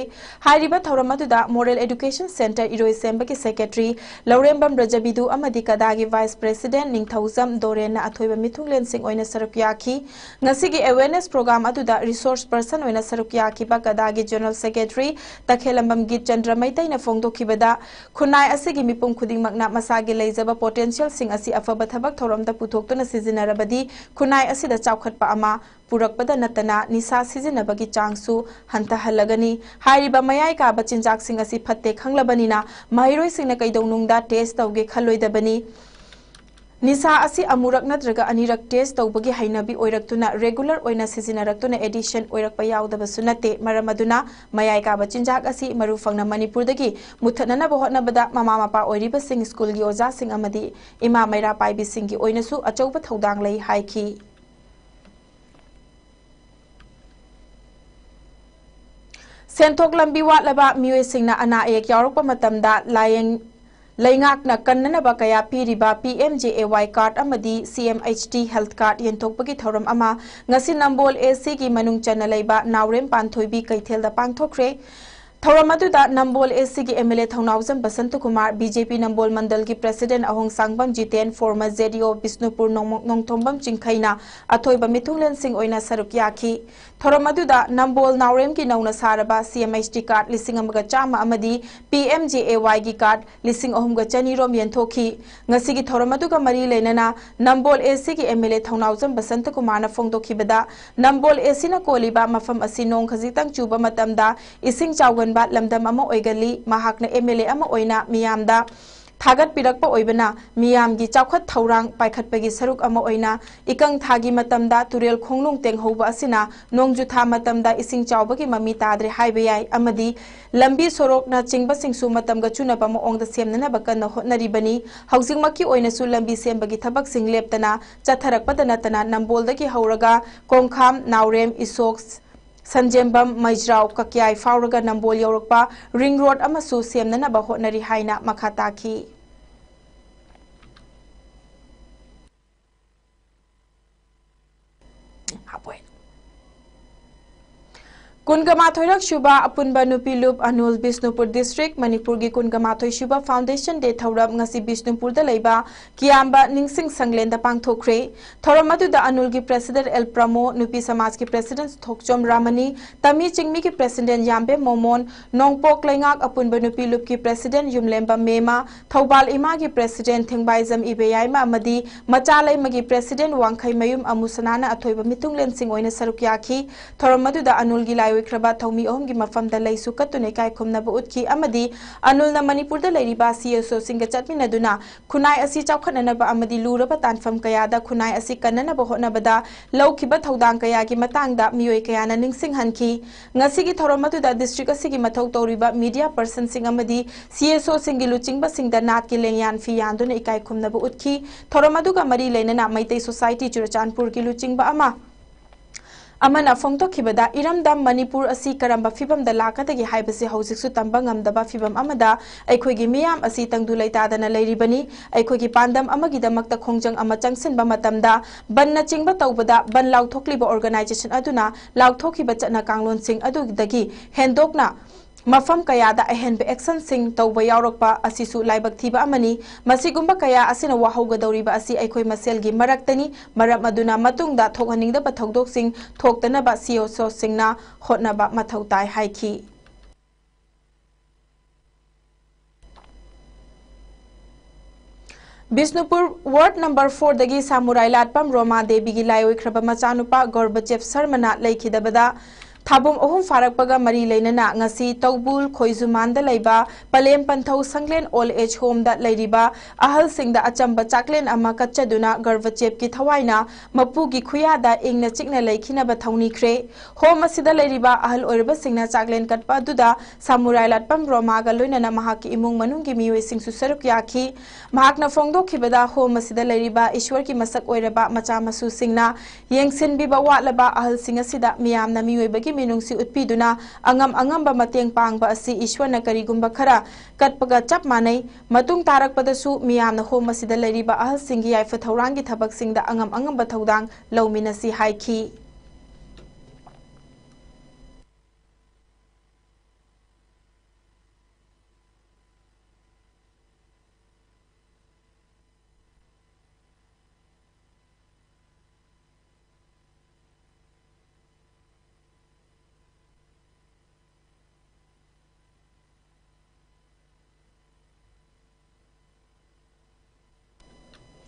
ꯍꯥꯏꯔꯤꯕ ꯊꯧꯔꯝ ꯑꯗꯨꯗ ꯃꯣꯔꯦꯜ ꯑꯦꯗꯨꯀꯦꯁꯟ ꯁꯦꯟꯇꯔ ꯏꯔꯣꯏꯁꯦꯝꯕꯒꯤ ꯁꯦꯀ꯭ꯔꯦꯇꯔꯤ ꯂꯧꯔꯦꯝꯕꯝ ꯔꯖꯕꯤꯗꯨ ꯑꯃꯗꯤ ꯀꯗꯥꯒꯤ ꯚꯥꯏꯁ ꯄ꯭ꯔꯦꯁꯤꯗꯦꯟꯠ ꯅꯤꯡꯊꯧꯖꯝ ꯗꯣꯔꯦꯟꯅ ꯑꯊꯣꯏꯕ ꯃꯤꯊꯨꯡꯂꯦꯟꯁꯤꯡ ꯑꯣꯏꯅ ꯁꯔꯨꯛ ꯌꯥꯈꯤ꯫ ꯉꯁꯤꯒꯤ ꯑꯦꯋꯦꯔꯅꯦꯁ ꯄ꯭ꯔꯣꯒ꯭ꯔꯥꯝ ꯑꯗꯨꯗ ꯔꯤꯁꯣꯔꯁ ꯄꯔꯁꯟ ꯑꯣꯏꯅ ꯁꯔꯨꯛ ꯌꯥꯈꯤꯕ ꯀꯗꯥꯒꯤ ꯖꯦꯅꯔꯦꯜ ꯁꯦꯀ꯭ꯔꯦꯇꯔꯤ ꯇꯈꯦꯂꯝꯕꯝ ꯒꯤꯠꯆꯟꯗ꯭ꯔ ꯃꯩꯇꯩꯅ ꯐꯣꯡꯗꯣꯛꯈꯤꯕꯗ, ꯈꯨꯟꯅꯥꯏ ꯑꯁꯤꯒꯤ ꯃꯤꯄꯨꯝ ꯈꯨꯗꯤꯡꯃꯛꯅ ꯃꯁꯥꯒꯤ ꯂꯩꯖꯕ ꯄꯣꯇꯦꯟꯁꯤꯌꯦꯜꯁꯤꯡ ꯑꯁꯤ ꯑꯐꯕ ꯊꯕꯛ ꯊꯧꯔꯝꯗ ꯄꯨꯊꯣꯛꯇꯨꯅ ꯁꯤꯖꯤꯟꯅꯔꯕꯗꯤ ꯈꯨꯟꯅꯥꯏ ꯑꯁꯤꯗ ꯆꯥꯎꯈꯠꯄ ꯑꯃ ꯄꯨꯔꯛꯄꯗ ꯅꯠꯇꯅ ꯅꯤꯁꯥ ꯁꯤꯖꯤꯟꯅꯕꯒꯤ ꯆꯥꯡꯁꯨ ꯍꯟꯊꯍꯜꯂꯒꯅꯤ꯫ ꯍꯥꯏꯔꯤꯕ ꯃꯌꯥꯏ ꯀꯥꯕ ꯆꯤꯟꯖꯥꯛꯁꯤꯡ ꯑꯁꯤ ꯐꯠꯇꯦ ꯈꯪꯂꯕꯅꯤꯅ ꯃꯍꯩꯔꯣꯏꯁꯤꯡꯅ ꯀꯩꯗꯧꯅꯨꯡꯗ ꯇꯦꯁ꯭ꯠ ꯇꯧꯒꯦ ꯈꯜꯂꯣꯏꯗꯕꯅꯤ꯫ ꯅꯤꯁꯥ ꯑꯁꯤ ꯑꯃꯨꯔꯛ ꯅꯠꯇ꯭ꯔꯒ ꯑꯅꯤꯔꯛ ꯇꯦꯁ ꯇꯧꯕꯒꯤ ꯍꯩꯅꯕꯤ ꯑꯣꯏꯔꯛꯇꯨꯅ ꯔꯦꯒꯨꯂꯔ ꯑꯣꯏꯅ ꯁꯤꯖꯤꯟꯅꯔꯛꯇꯨꯅ ꯑꯦꯗꯤꯛꯁꯟ ꯑꯣꯏꯔꯛꯄ ꯌꯥꯎꯗꯕꯁꯨ ꯅꯠꯇꯦ꯫ ꯃꯔꯝ ꯑꯗꯨꯅ ꯃꯌꯥꯏ ꯀꯥꯕ ꯆꯤꯟꯖꯥꯛ ꯑꯁꯤ ꯃꯔꯨ ꯐꯪꯅ ꯃꯅꯤꯄꯨꯔꯗꯒꯤ ꯃꯨꯊꯠꯅꯅꯕ ꯍꯣꯠꯅꯕꯗ ꯃꯃꯥ ꯃꯄꯥ ꯑꯣꯏꯔꯤꯕꯁꯤꯡ, ꯁ꯭ꯀꯨꯜꯒꯤ ꯑꯣꯖꯥꯁꯤꯡ ꯑꯃꯗꯤ ꯏꯃꯥ ꯃꯩꯔꯥ ꯄꯥꯏꯕꯤꯁꯤꯡꯒꯤ ꯑꯣꯏꯅꯁꯨ ꯑꯆꯧꯕ ꯊꯧꯗꯥꯡ ꯂꯩ ꯍꯥꯏꯈꯤ꯫ ꯁꯦꯟꯊꯣꯛ ꯂꯝꯕꯤ ꯋꯥꯠꯂꯕ ꯃꯤꯑꯣꯏꯁꯤꯡꯅ ꯑꯅꯥ ꯑꯌꯦꯛ ꯌꯥꯎꯔꯛꯄ ꯃꯇꯝꯗ ꯂꯥꯌꯦꯡ ꯂꯩꯉꯥꯛꯅ ꯀꯟꯅꯅꯕ ꯀꯌꯥ ꯄꯤꯔꯤꯕ P M J A Y card ꯑꯃꯗꯤ C M H T health card ꯌꯦꯟꯊꯣꯛꯄꯒꯤ ꯊꯧꯔꯝ ꯑꯃ ꯉꯁꯤ ꯅꯝꯕꯣꯜ A C ꯒꯤ ꯃꯅꯨꯡ ꯆꯟꯅ ꯂꯩꯕ ꯅꯥꯎꯔꯦꯝ ꯄꯥꯟꯊꯣꯏꯕꯤ ꯀꯩꯊꯦꯜꯗ ꯄꯥꯡꯊꯣꯛꯈ꯭ꯔꯦ꯫ ꯊꯧꯔꯝ ꯑꯗꯨꯗ ꯅꯝꯕꯣꯜ A C ꯒꯤ M L A Thounaojam ꯕꯁꯟꯇꯀꯨꯃꯥꯔ, B J P Nambol ꯃꯟꯗꯜꯒꯤ president ꯑꯍꯣꯡ ꯁꯥꯡꯕꯝ Jiten, former Z D O Bishnupur ꯅꯣꯡꯃ-, ꯅꯣꯡꯊꯣꯝꯕꯝ ꯆꯤꯡꯈꯩꯅ ꯑꯊꯣꯏꯕ ꯃꯤꯊꯨꯡꯂꯦꯟꯁꯤꯡ ꯑꯣꯏꯅ ꯁꯔꯨꯛ ꯌꯥꯈꯤ꯫ ꯊꯧꯔꯝ ꯑꯗꯨꯗ ꯅꯝꯕꯣꯜ ꯅꯥꯎꯔꯦꯝꯒꯤ ꯅꯧꯅ ꯁꯥꯔꯕ C M H T card ꯂꯤꯁꯤꯡ ꯑꯃꯒ ꯆꯥꯝꯃ ꯑꯃꯗꯤ P M J A Y ꯒꯤ card ꯂꯤꯁꯤꯡ ꯑꯍꯨꯝꯒ ꯆꯅꯤ ꯔꯣꯝ ꯌꯦꯟꯊꯣꯛꯈꯤ꯫ ꯉꯁꯤꯒꯤ ꯊꯧꯔꯝ ꯑꯗꯨꯒ ꯃꯔꯤ ꯂꯩꯅꯅ ꯅꯝꯕꯣꯜ A C ꯒꯤ M L A Thounaojam ꯕꯁꯟꯇꯀꯨꯃꯥꯔꯅ ꯐꯣꯡꯗꯣꯛꯈꯤꯕꯗ, Nambol A C ꯅ ꯀꯣꯜꯂꯤꯕ ꯃꯐꯝ ꯑꯁꯤ ꯅꯣꯡ ꯈꯖꯤꯛꯇꯪ ꯆꯨꯕ ꯃꯇꯝꯗ ꯏꯁꯤꯡ ꯆꯥꯎꯒꯟꯕ ꯂꯝꯗꯝ ꯑꯃ ꯑꯣꯏꯒꯜꯂꯤ꯫ ꯃꯍꯥꯛꯅ M L A ꯑꯃ ꯑꯣꯏꯅ ꯃꯤꯌꯥꯝꯗ ꯊꯥꯒꯠꯄꯤꯔꯛꯄ ꯑꯣꯏꯕꯅ ꯃꯤꯌꯥꯝꯒꯤ ꯆꯥꯎꯈꯠ ꯊꯧꯔꯥꯡ ꯄꯥꯏꯈꯠꯄꯒꯤ ꯁꯔꯨꯛ ꯑꯃ ꯑꯣꯏꯅ ꯏꯀꯪ ꯊꯥꯒꯤ ꯃꯇꯝꯗ ꯇꯨꯔꯦꯜ ꯈꯣꯡꯅꯨꯡ ꯇꯦꯡꯍꯧꯕ ꯑꯁꯤꯅ ꯅꯣꯡꯖꯨ ꯊꯥ ꯃꯇꯝꯗ ꯏꯁꯤꯡ ꯆꯥꯎꯕꯒꯤ ꯃꯃꯤ ꯇꯥꯗ꯭ꯔꯦ ꯍꯥꯏꯕ ꯌꯥꯏ ꯑꯃꯗꯤ ꯂꯝꯕꯤ ꯁꯣꯔꯣꯛꯅꯆꯤꯡꯕꯁꯤꯡꯁꯨ ꯃꯇꯝꯒ ꯆꯨꯅꯕ ꯃꯑꯣꯡꯗ ꯁꯦꯝꯅꯅꯕ ꯀꯟꯅ ꯍꯣꯠꯅꯔꯤꯕꯅꯤ꯫ ꯍꯧꯖꯤꯛꯃꯛꯀꯤ ꯑꯣꯏꯅꯁꯨ ꯂꯝꯕꯤ ꯁꯦꯝꯕꯒꯤ ꯊꯕꯛꯁꯤꯡ ꯂꯦꯞꯇꯅ ꯆꯠꯊꯔꯛꯄꯗ ꯅꯠꯇꯅ ꯅꯝꯕꯣꯜꯗꯒꯤ ꯍꯧꯔꯒ ꯀꯣꯡꯈꯥꯝ, ꯅꯥꯎꯔꯦꯝ, ꯏꯁꯣꯛ, ꯁꯟꯖꯦꯝꯕꯝ, ꯃꯩꯖ꯭ꯔꯥꯎ, ꯀꯛꯌꯥꯏ ꯐꯥꯎꯔꯒ ꯅꯝꯕꯣꯜ ꯌꯧꯔꯛꯄ ring road ꯑꯃꯁꯨ ꯁꯦꯝꯅꯅꯕ ꯍꯣꯠꯅꯔꯤ ꯍꯥꯏꯅ ꯃꯈꯥ ꯇꯥꯈꯤ꯫ ꯀꯨꯟꯒ ꯃꯥꯊꯣꯏꯔꯛ ꯁꯨꯕ ꯑꯄꯨꯟꯕ ꯅꯨꯄꯤ ꯂꯨꯞ ꯑꯅꯨꯜ ꯕꯤꯁꯅꯨꯄꯨꯔ district ꯃꯅꯤꯄꯨꯔꯒꯤ ꯀꯨꯟꯒ ꯃꯥꯊꯣꯏ ꯁꯨꯕ Foundation Day ꯊꯧꯔꯝ ꯉꯁꯤ ꯕꯤꯁꯅꯨꯄꯨꯔꯗ ꯂꯩꯕ ꯀꯤꯌꯥꯝꯕ ꯅꯤꯡꯁꯤꯡ ꯁꯪꯂꯦꯟꯗ ꯄꯥꯡꯊꯣꯛꯈ꯭ꯔꯦ꯫ ꯊꯧꯔꯝ ꯑꯗꯨꯗ ꯑꯅꯨꯜꯒꯤ president ꯑꯦꯜ ꯄ꯭ꯔꯃꯣ, ꯅꯨꯄꯤ ꯁꯃꯥꯖꯀꯤ president ꯊꯣꯛꯆꯣꯝ ꯔꯥꯃꯅꯤ, ꯇꯃꯤ ꯆꯤꯡꯃꯤꯒꯤ president ꯌꯥꯝꯕꯦꯝ ꯃꯣꯃꯣꯟ, ꯅꯣꯡꯄꯣꯛ ꯂꯩꯉꯥꯛ ꯑꯄꯨꯟꯕ ꯅꯨꯄꯤ ꯂꯨꯞꯀꯤ president ꯌꯨꯝꯂꯦꯝꯕ ꯃꯦꯃꯥ, ꯊꯧꯕꯥꯜ ꯏꯃꯥꯒꯤ president ꯊꯦꯡꯕꯥꯏꯖꯝ ꯏꯕꯦꯌꯥꯏꯃ ꯑꯃꯗꯤ ꯃꯆꯥ ꯂꯩꯃꯒꯤ president ꯋꯥꯡꯈꯩꯃꯌꯨꯝ ꯑꯃꯨꯁꯅꯥꯅ ꯑꯊꯣꯏꯕ ꯃꯤꯊꯨꯡꯂꯦꯟꯁꯤꯡ ꯑꯣꯏꯅ ꯁꯔꯨꯛ ꯌꯥꯈꯤ꯫ ꯊꯧꯔꯝ ꯑꯗꯨꯗ ꯑꯅꯨꯜꯒꯤ ꯂꯥꯏ ꯑꯣꯏꯈ꯭ꯔꯕ ꯊꯧꯃꯤ ꯑꯍꯨꯝꯒꯤ ꯃꯐꯝꯗ ꯂꯩꯁꯨ ꯀꯠꯇꯨꯅ ꯏꯀꯥꯏ ꯈꯨꯝꯅꯕ ꯎꯠꯈꯤ ꯑꯃꯗꯤ ꯑꯅꯨꯜꯅ ꯃꯅꯤꯄꯨꯔꯗ ꯂꯩꯔꯤꯕ ꯁꯤ ꯑꯦꯁ ꯑꯣꯁꯤꯡꯒ ꯆꯠꯃꯤꯟꯅꯗꯨꯅ ꯈꯨꯟꯅꯥꯏ ꯑꯁꯤ ꯆꯥꯎꯈꯠꯅꯅꯕ ꯑꯃꯗꯤ ꯂꯨꯔꯕ ꯇꯥꯟꯐꯝ ꯀꯌꯥꯗ ꯈꯨꯟꯅꯥꯏ ꯑꯁꯤ ꯀꯟꯅꯅꯕ ꯍꯣꯠꯅꯕꯗ ꯂꯧꯈꯤꯕ ꯊꯧꯗꯥꯡ ꯀꯌꯥꯒꯤ ꯃꯇꯥꯡꯗ ꯃꯤꯑꯣꯏ ꯀꯌꯥꯅ ꯅꯤꯡꯁꯤꯡꯍꯟꯈꯤ꯫ ꯉꯁꯤꯒꯤ ꯊꯧꯔꯝ ꯑꯗꯨꯗ district ꯑꯁꯤꯒꯤ ꯃꯊꯧ ꯇꯧꯔꯤꯕ media personꯁꯤꯡ ꯑꯃꯗꯤ ꯁꯤ ꯑꯦꯁ ꯑꯣꯁꯤꯡꯒꯤ ꯂꯨꯆꯤꯡꯕꯁꯤꯡꯗ ꯅꯥꯠꯀꯤ ꯂꯦꯡꯌꯥꯟ ꯐꯤ ꯌꯥꯟꯗꯨꯅ ꯏꯀꯥꯏ ꯈꯨꯝꯅꯕ ꯎꯠꯈꯤ꯫ ꯊꯧꯔꯝ ꯑꯗꯨꯒ ꯃꯔꯤ ꯂꯩꯅꯅ ꯃꯩꯇꯩ society ꯆꯨꯔꯆꯥꯟꯄꯨꯔꯒꯤ ꯂꯨꯆꯤꯡꯕ ꯑꯃ ꯑꯃꯅ ꯐꯣꯡꯗꯣꯛꯈꯤꯕꯗ, ꯏꯔꯝꯗꯝ ꯃꯅꯤꯄꯨꯔ ꯑꯁꯤ ꯀꯔꯝꯕ ꯐꯤꯕꯝꯗ ꯂꯥꯛꯀꯗꯒꯦ ꯍꯥꯏꯕꯁꯤ ꯍꯧꯖꯤꯛꯁꯨ ꯇꯝꯕ ꯉꯝꯗꯕ ꯐꯤꯕꯝ ꯑꯃꯗ ꯑꯩꯈꯣꯏꯒꯤ ꯃꯤꯌꯥꯝ ꯑꯁꯤ ꯇꯪꯗꯨ ꯂꯩꯇꯥꯗꯅ ꯂꯩꯔꯤꯕꯅꯤ꯫ ꯑꯩꯈꯣꯏꯒꯤ ꯄꯥꯟꯗꯝ ꯑꯃꯒꯤꯗꯃꯛꯇ ꯈꯣꯡꯖꯪ ꯑꯃ ꯆꯪꯁꯤꯟꯕ ꯃꯇꯝꯗ ꯕꯟꯅꯆꯤꯡꯕ ꯇꯧꯕꯗ ꯕꯟ ꯂꯥꯎꯊꯣꯛꯂꯤꯕ organisation ꯑꯗꯨꯅ ꯂꯥꯎꯊꯣꯛꯈꯤꯕ ꯆꯠꯅ ꯀꯥꯡꯂꯣꯟꯁꯤꯡ ꯑꯗꯨꯗꯒꯤ ꯍꯦꯟꯗꯣꯛꯅ ꯃꯐꯝ ꯀꯌꯥꯗ ꯑꯍꯦꯟꯕ actionꯁꯤꯡ ꯇꯧꯕ ꯌꯥꯎꯔꯛꯄ ꯑꯁꯤꯁꯨ ꯂꯥꯏꯕꯛ ꯊꯤꯕ ꯑꯃꯅꯤ꯫ ꯃꯁꯤꯒꯨꯝꯕ ꯀꯌꯥ ꯑꯁꯤꯅ ꯋꯥꯍꯧꯒꯗꯧꯔꯤꯕ ꯑꯁꯤ ꯑꯩꯈꯣꯏ ꯃꯁꯦꯜꯒꯤ ꯃꯔꯛꯇꯅꯤ꯫ ꯃꯔꯝ ꯑꯗꯨꯅ ꯃꯇꯨꯡꯗ ꯊꯣꯛꯍꯟꯅꯤꯡꯗꯕ ꯊꯧꯗꯣꯛꯁꯤꯡ ꯊꯣꯛꯇꯅꯕ ꯁꯤ ꯑꯦꯁ ꯑꯣꯁꯤꯡꯅ ꯍꯣꯠꯅꯕ ꯃꯊꯧ ꯇꯥꯏ ꯍꯥꯏꯈꯤ꯫ ꯕꯤꯁꯅꯨꯄꯨꯔ ward number fourꯗꯒꯤ ꯁꯥꯃꯨꯔꯥꯏ ꯂꯥꯠꯄꯝ ꯔꯣꯃꯥ ꯗꯦꯕꯤꯒꯤ ꯂꯥꯏ ꯑꯣꯏꯈ꯭ꯔꯕ ꯃꯆꯥꯅꯨꯄꯥ ꯒꯣꯔꯕꯆꯦꯞ ꯁꯔꯃꯅ ꯂꯩꯈꯤꯗꯕꯗ ꯊꯥꯕꯨꯝ ꯑꯍꯨꯝ ꯐꯥꯔꯛꯄꯒ ꯃꯔꯤ ꯂꯩꯅꯅ ꯉꯁꯤ ꯇꯧꯕꯨꯜ ꯈꯣꯏꯖꯨꯃꯥꯟꯗ ꯂꯩꯕ ꯄꯂꯦꯝ ꯄꯟꯊꯧ ꯁꯪꯂꯦꯟ old age homeꯗ ꯂꯩꯔꯤꯕ ꯑꯍꯜꯁꯤꯡꯗ ꯑꯆꯝꯕ ꯆꯥꯛꯂꯦꯟ ꯑꯃ ꯀꯠꯆꯗꯨꯅ ꯒꯣꯔꯕꯆꯦꯞꯀꯤ ꯊꯋꯥꯏꯅ ꯃꯄꯨꯒꯤ ꯈꯨꯌꯥꯗ ꯏꯪꯅ ꯆꯤꯛꯅ ꯂꯩꯈꯤꯅꯕ ꯊꯧꯅꯤꯈ꯭ꯔꯦ꯫ Home ꯑꯁꯤꯗ ꯂꯩꯔꯤꯕ ꯑꯍꯜ ꯑꯣꯏꯔꯕꯁꯤꯡꯅ ꯆꯥꯛꯂꯦꯟ ꯀꯠꯄ ꯑꯗꯨꯗ ꯁꯥꯃꯨꯔꯥꯏ ꯂꯥꯠꯄꯝ ꯔꯣꯃꯥꯒ ꯂꯣꯏꯅꯅ ꯃꯍꯥꯛꯀꯤ ꯏꯃꯨꯡ ꯃꯅꯨꯡꯒꯤ ꯃꯤꯑꯣꯏꯁꯤꯡꯁꯨ ꯁꯔꯨꯛ ꯌꯥꯈꯤ꯫ ꯃꯍꯥꯛꯅ ꯐꯣꯡꯗꯣꯛꯈꯤꯕꯗ, home ꯑꯁꯤꯗ ꯂꯩꯔꯤꯕ ꯏꯁ꯭ꯋꯔꯒꯤ ꯃꯁꯛ ꯑꯣꯏꯔꯕ ꯃꯆꯥ ꯃꯁꯨꯁꯤꯡꯅ ꯌꯦꯡꯁꯤꯟꯕꯤꯕ ꯋꯥꯠꯂꯕ ꯑꯍꯜꯁꯤꯡ ꯑꯁꯤꯗ ꯃꯤꯌꯥꯝꯅ ꯃꯤꯑꯣꯏꯕꯒꯤ ꯃꯤꯅꯨꯡꯁꯤ ꯎꯠꯄꯤꯗꯨꯅ ꯑꯉꯝ ꯑꯉꯝꯕ ꯃꯇꯦꯡ ꯄꯥꯡꯕ ꯑꯁꯤ ꯏꯁ꯭ꯋꯔꯅ ꯀꯔꯤꯒꯨꯝꯕ ꯈꯔ ꯀꯠꯄꯒ ꯆꯞ ꯃꯥꯟꯅꯩ꯫ ꯃꯇꯨꯡ ꯇꯥꯔꯛꯄꯗꯁꯨ ꯃꯤꯌꯥꯝꯅ home ꯑꯁꯤꯗ ꯂꯩꯔꯤꯕ ꯑꯍꯜꯁꯤꯡꯒꯤ ꯌꯥꯏꯐ ꯊꯧꯔꯥꯡꯒꯤ ꯊꯕꯛꯁꯤꯡꯗ ꯑꯉꯝ ꯑꯉꯝꯕ ꯊꯧꯗꯥꯡ ꯂꯧꯃꯤꯟꯅꯁꯤ ꯍꯥꯏꯈꯤ꯫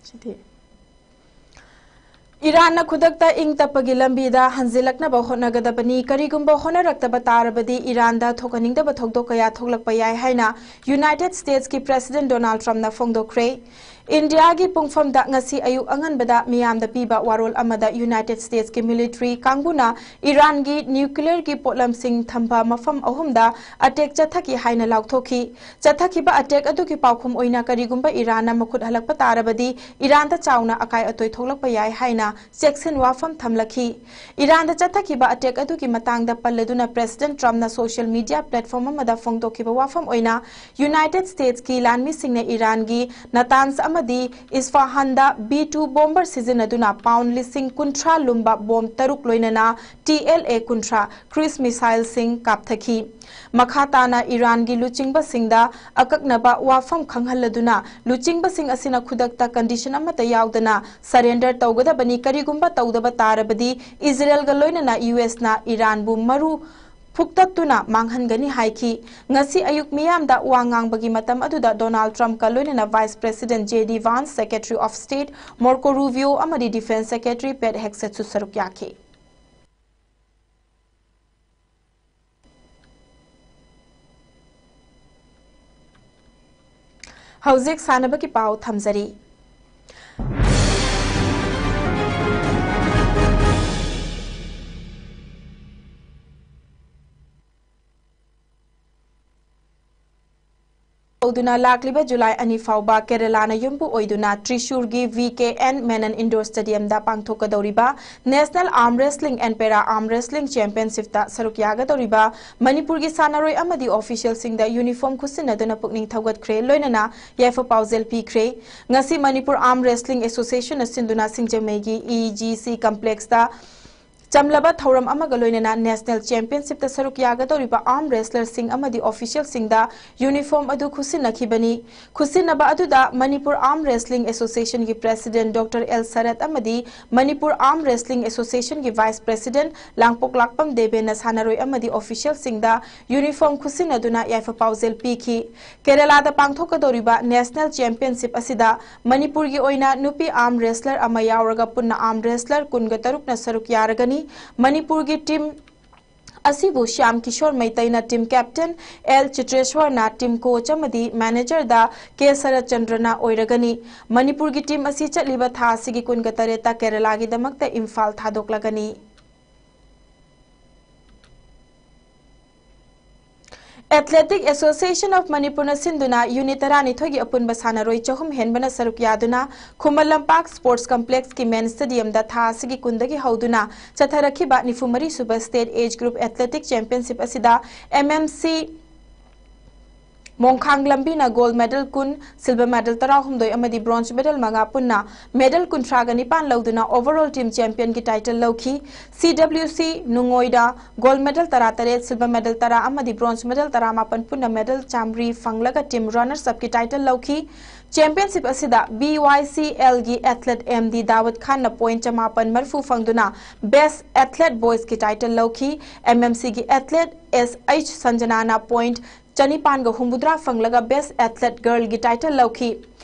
ꯁꯤꯗꯤ꯫ ꯏꯔꯥꯟꯅ ꯈꯨꯗꯛꯇ ꯏꯪ ꯇꯞꯄꯒꯤ ꯂꯝꯕꯤꯗ ꯍꯟꯖꯤꯜꯂꯛꯅꯕ ꯍꯣꯠꯅꯒꯗꯕꯅꯤ꯫ ꯀꯔꯤꯒꯨꯝꯕ ꯍꯣꯠꯅꯔꯛꯇꯕ ꯇꯥꯔꯕꯗꯤ ꯏꯔꯥꯟꯗ ꯊꯣꯛꯍꯟꯅꯤꯡꯗꯕ ꯊꯧꯗꯣꯛ ꯀꯌꯥ ꯊꯣꯛꯂꯛꯄ ꯌꯥꯏ ꯍꯥꯏꯅ ꯌꯨꯅꯥꯏꯇꯦꯗ ꯁ꯭ꯇꯦꯠꯁꯀꯤ ꯄ꯭ꯔꯦꯁꯤꯗꯦꯟꯠ ꯗꯣꯅꯥꯜꯗ ꯇ꯭ꯔꯝꯞꯅ ꯐꯣꯡꯗꯣꯛꯈ꯭ꯔꯦ꯫ ꯏꯟꯗꯤꯌꯥꯒꯤ ꯄꯨꯡꯐꯝꯗ ꯉꯁꯤ ꯑꯌꯨꯛ ꯑꯉꯟꯕꯗ ꯃꯤꯌꯥꯝꯗ ꯄꯤꯕ ꯋꯥꯔꯣꯜ ꯑꯃꯗ ꯌꯨꯅꯥꯏꯇꯦꯗ ꯁ꯭ꯇꯦꯠꯁꯀꯤ ꯃꯤꯂꯤꯇꯔꯤ ꯀꯥꯡꯕꯨꯅ ꯏꯔꯥꯟꯒꯤ ꯅ꯭ꯌꯨꯀ꯭ꯂꯤꯌꯔꯒꯤ ꯄꯣꯠꯂꯝꯁꯤꯡ ꯊꯝꯕ ꯃꯐꯝ ꯑꯍꯨꯝꯗ ꯑꯦꯇꯦꯛ ꯆꯠꯊꯈꯤ ꯍꯥꯏꯅ ꯂꯥꯎꯊꯣꯛꯈꯤ꯫ ꯆꯠꯊꯈꯤꯕ ꯑꯦꯇꯦꯛ ꯑꯗꯨꯒꯤ ꯄꯥꯎꯈꯨꯝ ꯑꯣꯏꯅ ꯀꯔꯤꯒꯨꯝꯕ ꯏꯔꯥꯟꯅ ꯃꯈꯨꯠ ꯍꯜꯂꯛꯄ ꯇꯥꯔꯕꯗꯤ ꯏꯔꯥꯟꯗ ꯆꯥꯎꯅ ꯑꯀꯥꯏ ꯑꯇꯣꯏ ꯊꯣꯛꯂꯛꯄ ꯌꯥꯏ ꯍꯥꯏꯅ ꯖꯦꯛꯁꯟ ꯋꯥꯐꯝ ꯊꯝꯂꯛꯈꯤ꯫ ꯏꯔꯥꯟꯗ ꯆꯠꯊꯈꯤꯕ ꯑꯦꯇꯦꯛ ꯑꯗꯨꯒꯤ ꯃꯇꯥꯡꯗ ꯄꯜꯂꯗꯨꯅ ꯄ꯭ꯔꯦꯁꯤꯗꯦꯟꯠ ꯇ꯭ꯔꯝꯞꯅ ꯁꯣꯁꯤꯌꯦꯜ ꯃꯤꯗꯤꯌꯥ ꯄ꯭ꯂꯦꯠꯐꯣꯔꯝ ꯑꯃꯗ ꯐꯣꯡꯗꯣꯛꯈꯤꯕ ꯋꯥꯐꯝ ꯑꯣꯏꯅ, ꯌꯨꯅꯥꯏꯇꯦꯗ ꯁ꯭ꯇꯦꯠꯁꯀꯤ ꯂꯥꯟꯃꯤꯁꯤꯡꯅ ꯏꯔꯥꯟꯒꯤ ꯅꯇꯥꯟꯖ ꯑꯃꯗꯤ ꯏꯁꯐꯥꯍꯥꯟꯗ ꯕꯤ ꯇꯨ ꯕꯣꯝꯕꯔ ꯁꯤꯖꯤꯟꯅꯗꯨꯅ ꯄꯥꯎꯟꯗ ꯂꯤꯁꯤꯡ ꯀꯨꯟꯊ꯭ꯔꯥ ꯂꯨꯝꯕ ꯕꯣꯝ ꯇꯔꯨꯛ ꯂꯣꯏꯅꯅ ꯇꯤ ꯑꯦꯜ ꯑꯦ ꯀꯨꯟꯊ꯭ꯔꯥ ꯀ꯭ꯔꯨꯏꯖ ꯃꯤꯁꯥꯏꯜꯁꯤꯡ ꯀꯥꯞꯊꯈꯤ꯫ ꯃꯈꯥ ꯇꯥꯅ ꯏꯔꯥꯟꯒꯤ ꯂꯨꯆꯤꯡꯕꯁꯤꯡꯗ ꯑꯀꯛꯅꯕ ꯋꯥꯐꯝ ꯈꯪꯍꯜꯂꯗꯨꯅ, ꯂꯨꯆꯤꯡꯕꯁꯤꯡ ꯑꯁꯤꯅ ꯈꯨꯗꯛꯇ ꯀꯟꯗꯤꯁꯟ ꯑꯃꯠꯇ ꯌꯥꯎꯗꯅ ꯁꯔꯦꯟꯗꯔ ꯇꯧꯒꯗꯕꯅꯤ, ꯀꯔꯤꯒꯨꯝꯕ ꯇꯧꯗꯕ ꯇꯥꯔꯕꯗꯤ ꯏꯖꯔꯦꯜꯒ ꯂꯣꯏꯅꯅ ꯌꯨ ꯑꯦꯁꯅ ꯏꯔꯥꯟꯕꯨ ꯃꯔꯨ ꯐꯨꯛꯇꯠꯇꯨꯅ ꯃꯥꯡꯍꯟꯒꯅꯤ ꯍꯥꯏꯈꯤ꯫ ꯉꯁꯤ ꯑꯌꯨꯛ ꯃꯤꯌꯥꯝꯗ ꯋꯥ ꯉꯥꯡꯕꯒꯤ ꯃꯇꯝ ꯑꯗꯨꯗ ꯗꯣꯅꯥꯜꯗ ꯇ꯭ꯔꯝꯞꯀ ꯂꯣꯏꯅꯅ vice president J D Vance, secretary of state Marco Rubio ꯑꯃꯗꯤ ꯗꯤꯐꯦꯟꯁ ꯁꯦꯀ꯭ꯔꯦꯇꯔꯤ ꯄꯦꯠ ꯍꯦꯒꯁꯦꯠꯁꯨ ꯁꯔꯨꯛ ꯌꯥꯈꯤ꯫ ꯍꯧꯖꯤꯛ ꯁꯥꯟꯅꯕꯒꯤ ꯄꯥꯎ ꯊꯝꯖꯔꯤ꯫ ꯇꯧꯗꯨꯅ ꯂꯥꯛꯂꯤꯕ ꯖꯨꯂꯥꯏ ꯑꯅꯤ ꯐꯥꯎꯕ ꯀꯦꯔꯂꯥꯅ ꯌꯨꯝꯕꯨ ꯑꯣꯏꯗꯨꯅ ꯇ꯭ꯔꯤꯁꯨꯔꯒꯤ V K N Menon indoor ꯁ꯭ꯇꯦꯗꯤꯌꯝꯗ ꯄꯥꯡꯊꯣꯛꯀꯗꯧꯔꯤꯕ national arm wrestling and para arm wrestling ꯆꯦꯝꯄꯤꯌꯟꯁꯤꯞꯇ ꯁꯔꯨꯛ ꯌꯥꯒꯗꯧꯔꯤꯕ ꯃꯅꯤꯄꯨꯔꯒꯤ ꯁꯥꯟꯅꯔꯣꯏ ꯑꯃꯗꯤ ꯑꯣꯐꯤꯁꯤꯌꯦꯜꯁꯤꯡꯗ ꯌꯨꯅꯤꯐꯣꯔꯝ ꯈꯨꯠꯁꯤꯟꯅꯗꯨꯅ ꯄꯨꯛꯅꯤꯡ ꯊꯧꯒꯠꯈ꯭ꯔꯦ, ꯂꯣꯏꯅꯅ ꯌꯥꯏꯐ ꯄꯥꯎꯖꯦꯜ ꯄꯤꯈ꯭ꯔꯦ꯫ ꯉꯁꯤ ꯃꯅꯤꯄꯨꯔ ꯑꯥꯔꯝ ꯔꯦꯁꯂꯤꯡ ꯑꯦꯁꯣꯁꯤꯌꯦꯁꯟꯅ ꯁꯤꯟꯗꯨꯅ ꯁꯤꯡꯖꯃꯩꯒꯤ ꯏ ꯖꯤ ꯁꯤ ꯀꯝꯄ꯭ꯂꯦꯛꯁꯇ ꯆꯝꯂꯕ ꯊꯧꯔꯝ ꯑꯃꯒ ꯂꯣꯏꯅꯅ National Championship ꯇ ꯁꯔꯨꯛ ꯌꯥꯒꯗꯧꯔꯤꯕ arm wrestler ꯁꯤꯡ ꯑꯃꯗꯤ official ꯁꯤꯡꯗ uniform ꯑꯗꯨ ꯈꯨꯠꯁꯤꯟꯅꯈꯤꯕꯅꯤ꯫ ꯈꯨꯠꯁꯤꯟꯅꯕ ꯑꯗꯨꯗ Manipur Arm Wrestling Association ꯒꯤ President Doctor L ꯁꯔꯠ ꯑꯃꯗꯤ Manipur Arm Wrestling Association ꯒꯤ Vice President ꯂꯥꯡꯄꯣꯛꯂꯥꯛꯄꯝ ꯗꯦꯕꯦꯟꯅ ꯁꯥꯟꯅꯔꯣꯏ ꯑꯃꯗꯤ official ꯁꯤꯡꯗ uniform ꯈꯨꯠꯁꯤꯟꯅꯗꯨꯅ ꯌꯥꯏꯐ ꯄꯥꯎꯖꯦꯜ ꯄꯤꯈꯤ꯫ ꯀꯦꯔꯂꯥꯗ ꯄꯥꯡꯊꯣꯛꯀꯗꯧꯔꯤꯕ National Championship ꯑꯁꯤꯗ ꯃꯅꯤꯄꯨꯔꯒꯤ ꯑꯣꯏꯅ ꯅꯨꯄꯤ arm wrestler ꯑꯃ ꯌꯥꯎꯔꯒ ꯄꯨꯟꯅ arm wrestler ꯀꯨꯟꯒ ꯇꯔꯨꯛꯅ ꯁꯔꯨꯛ ꯌꯥꯔꯒꯅꯤ꯫ ꯃꯅꯤꯄꯨꯔꯒꯤ team ꯑꯁꯤꯕꯨ Shyam Kishore ꯃꯩꯇꯩꯅ team captain, L ꯆꯤꯇ꯭ꯔꯦꯁ꯭ꯋꯔꯅ team coach ꯑꯃꯗꯤ manager ꯗ ꯀꯦ ꯁꯔꯠꯆꯟꯗ꯭ꯔꯅ ꯑꯣꯏꯔꯒꯅꯤ꯫ ꯃꯅꯤꯄꯨꯔꯒꯤ team ꯑꯁꯤ ꯆꯠꯂꯤꯕ ꯊꯥ ꯑꯁꯤꯒꯤ ꯀꯨꯟꯒ ꯇꯔꯦꯠꯇ ꯀꯦꯔꯂꯥꯒꯤꯗꯃꯛꯇ Imphal ꯊꯥꯗꯣꯛꯂꯒꯅꯤ꯫ Athletic Association of Manipur ꯅ ꯁꯤꯟꯗꯨꯅ unit ꯇꯔꯥꯅꯤꯊꯣꯏꯒꯤ ꯑꯄꯨꯟꯕ ꯁꯥꯟꯅꯔꯣꯏ ꯆꯍꯨꯝ ꯍꯦꯟꯕꯅ ꯁꯔꯨꯛ ꯌꯥꯗꯨꯅ ꯈꯨꯃꯟ ꯂꯝꯄꯥꯛ Sports Complex ꯀꯤ main stadium ꯗ ꯊꯥ ꯑꯁꯤꯒꯤ ꯀꯨꯟꯗꯒꯤ ꯍꯧꯗꯨꯅ ꯆꯠꯊꯔꯛꯈꯤꯕ ꯅꯤꯐꯨ ꯃꯔꯤ ꯁꯨꯕ State Age Group Athletic Championship ꯑꯁꯤꯗ M M C ꯃꯣꯡꯈꯥꯡ ꯂꯝꯕꯤꯅ gold medal ꯀꯨꯟ, silver medal ꯇꯔꯥꯍꯨꯝꯗꯣꯏ ꯑꯃꯗꯤ bronze medal ꯃꯉꯥ ꯄꯨꯟꯅ medal ꯀꯨꯟꯊ꯭ꯔꯥꯒ ꯅꯤꯄꯥꯟ ꯂꯧꯗꯨꯅ overall team champion ꯒꯤ title ꯂꯧꯈꯤ꯫ C W C ꯅꯨꯡꯉꯣꯏꯗ gold medal ꯇꯔꯥꯇꯔꯦꯠ, silver medal ꯇꯔꯥ ꯑꯃꯗꯤ bronze medal ꯇꯔꯥꯃꯥꯄꯟ ꯄꯨꯟꯅ medal ꯆꯥꯃꯔꯤ ꯐꯪꯂꯒ team runners up ꯀꯤ title ꯂꯧꯈꯤ꯫ Championship ꯑꯁꯤꯗ B Y C L ꯒꯤ athlete M D ꯗꯥꯎꯗ ꯈꯥꯟꯅ point ꯆꯃꯥꯄꯟ ꯃꯔꯤꯐꯨ ꯐꯪꯗꯨꯅ Best Athlete Boys ꯀꯤ title ꯂꯧꯈꯤ꯫ M M C ꯒꯤ athlete S H ꯁꯟꯖꯅꯥꯅ point ꯆꯅꯤꯄꯥꯟꯒ ꯍꯨꯝꯐꯨꯇꯔꯥ ꯐꯪꯂꯒ Best Athlete Girl ꯒꯤ title ꯂꯧꯈꯤ꯫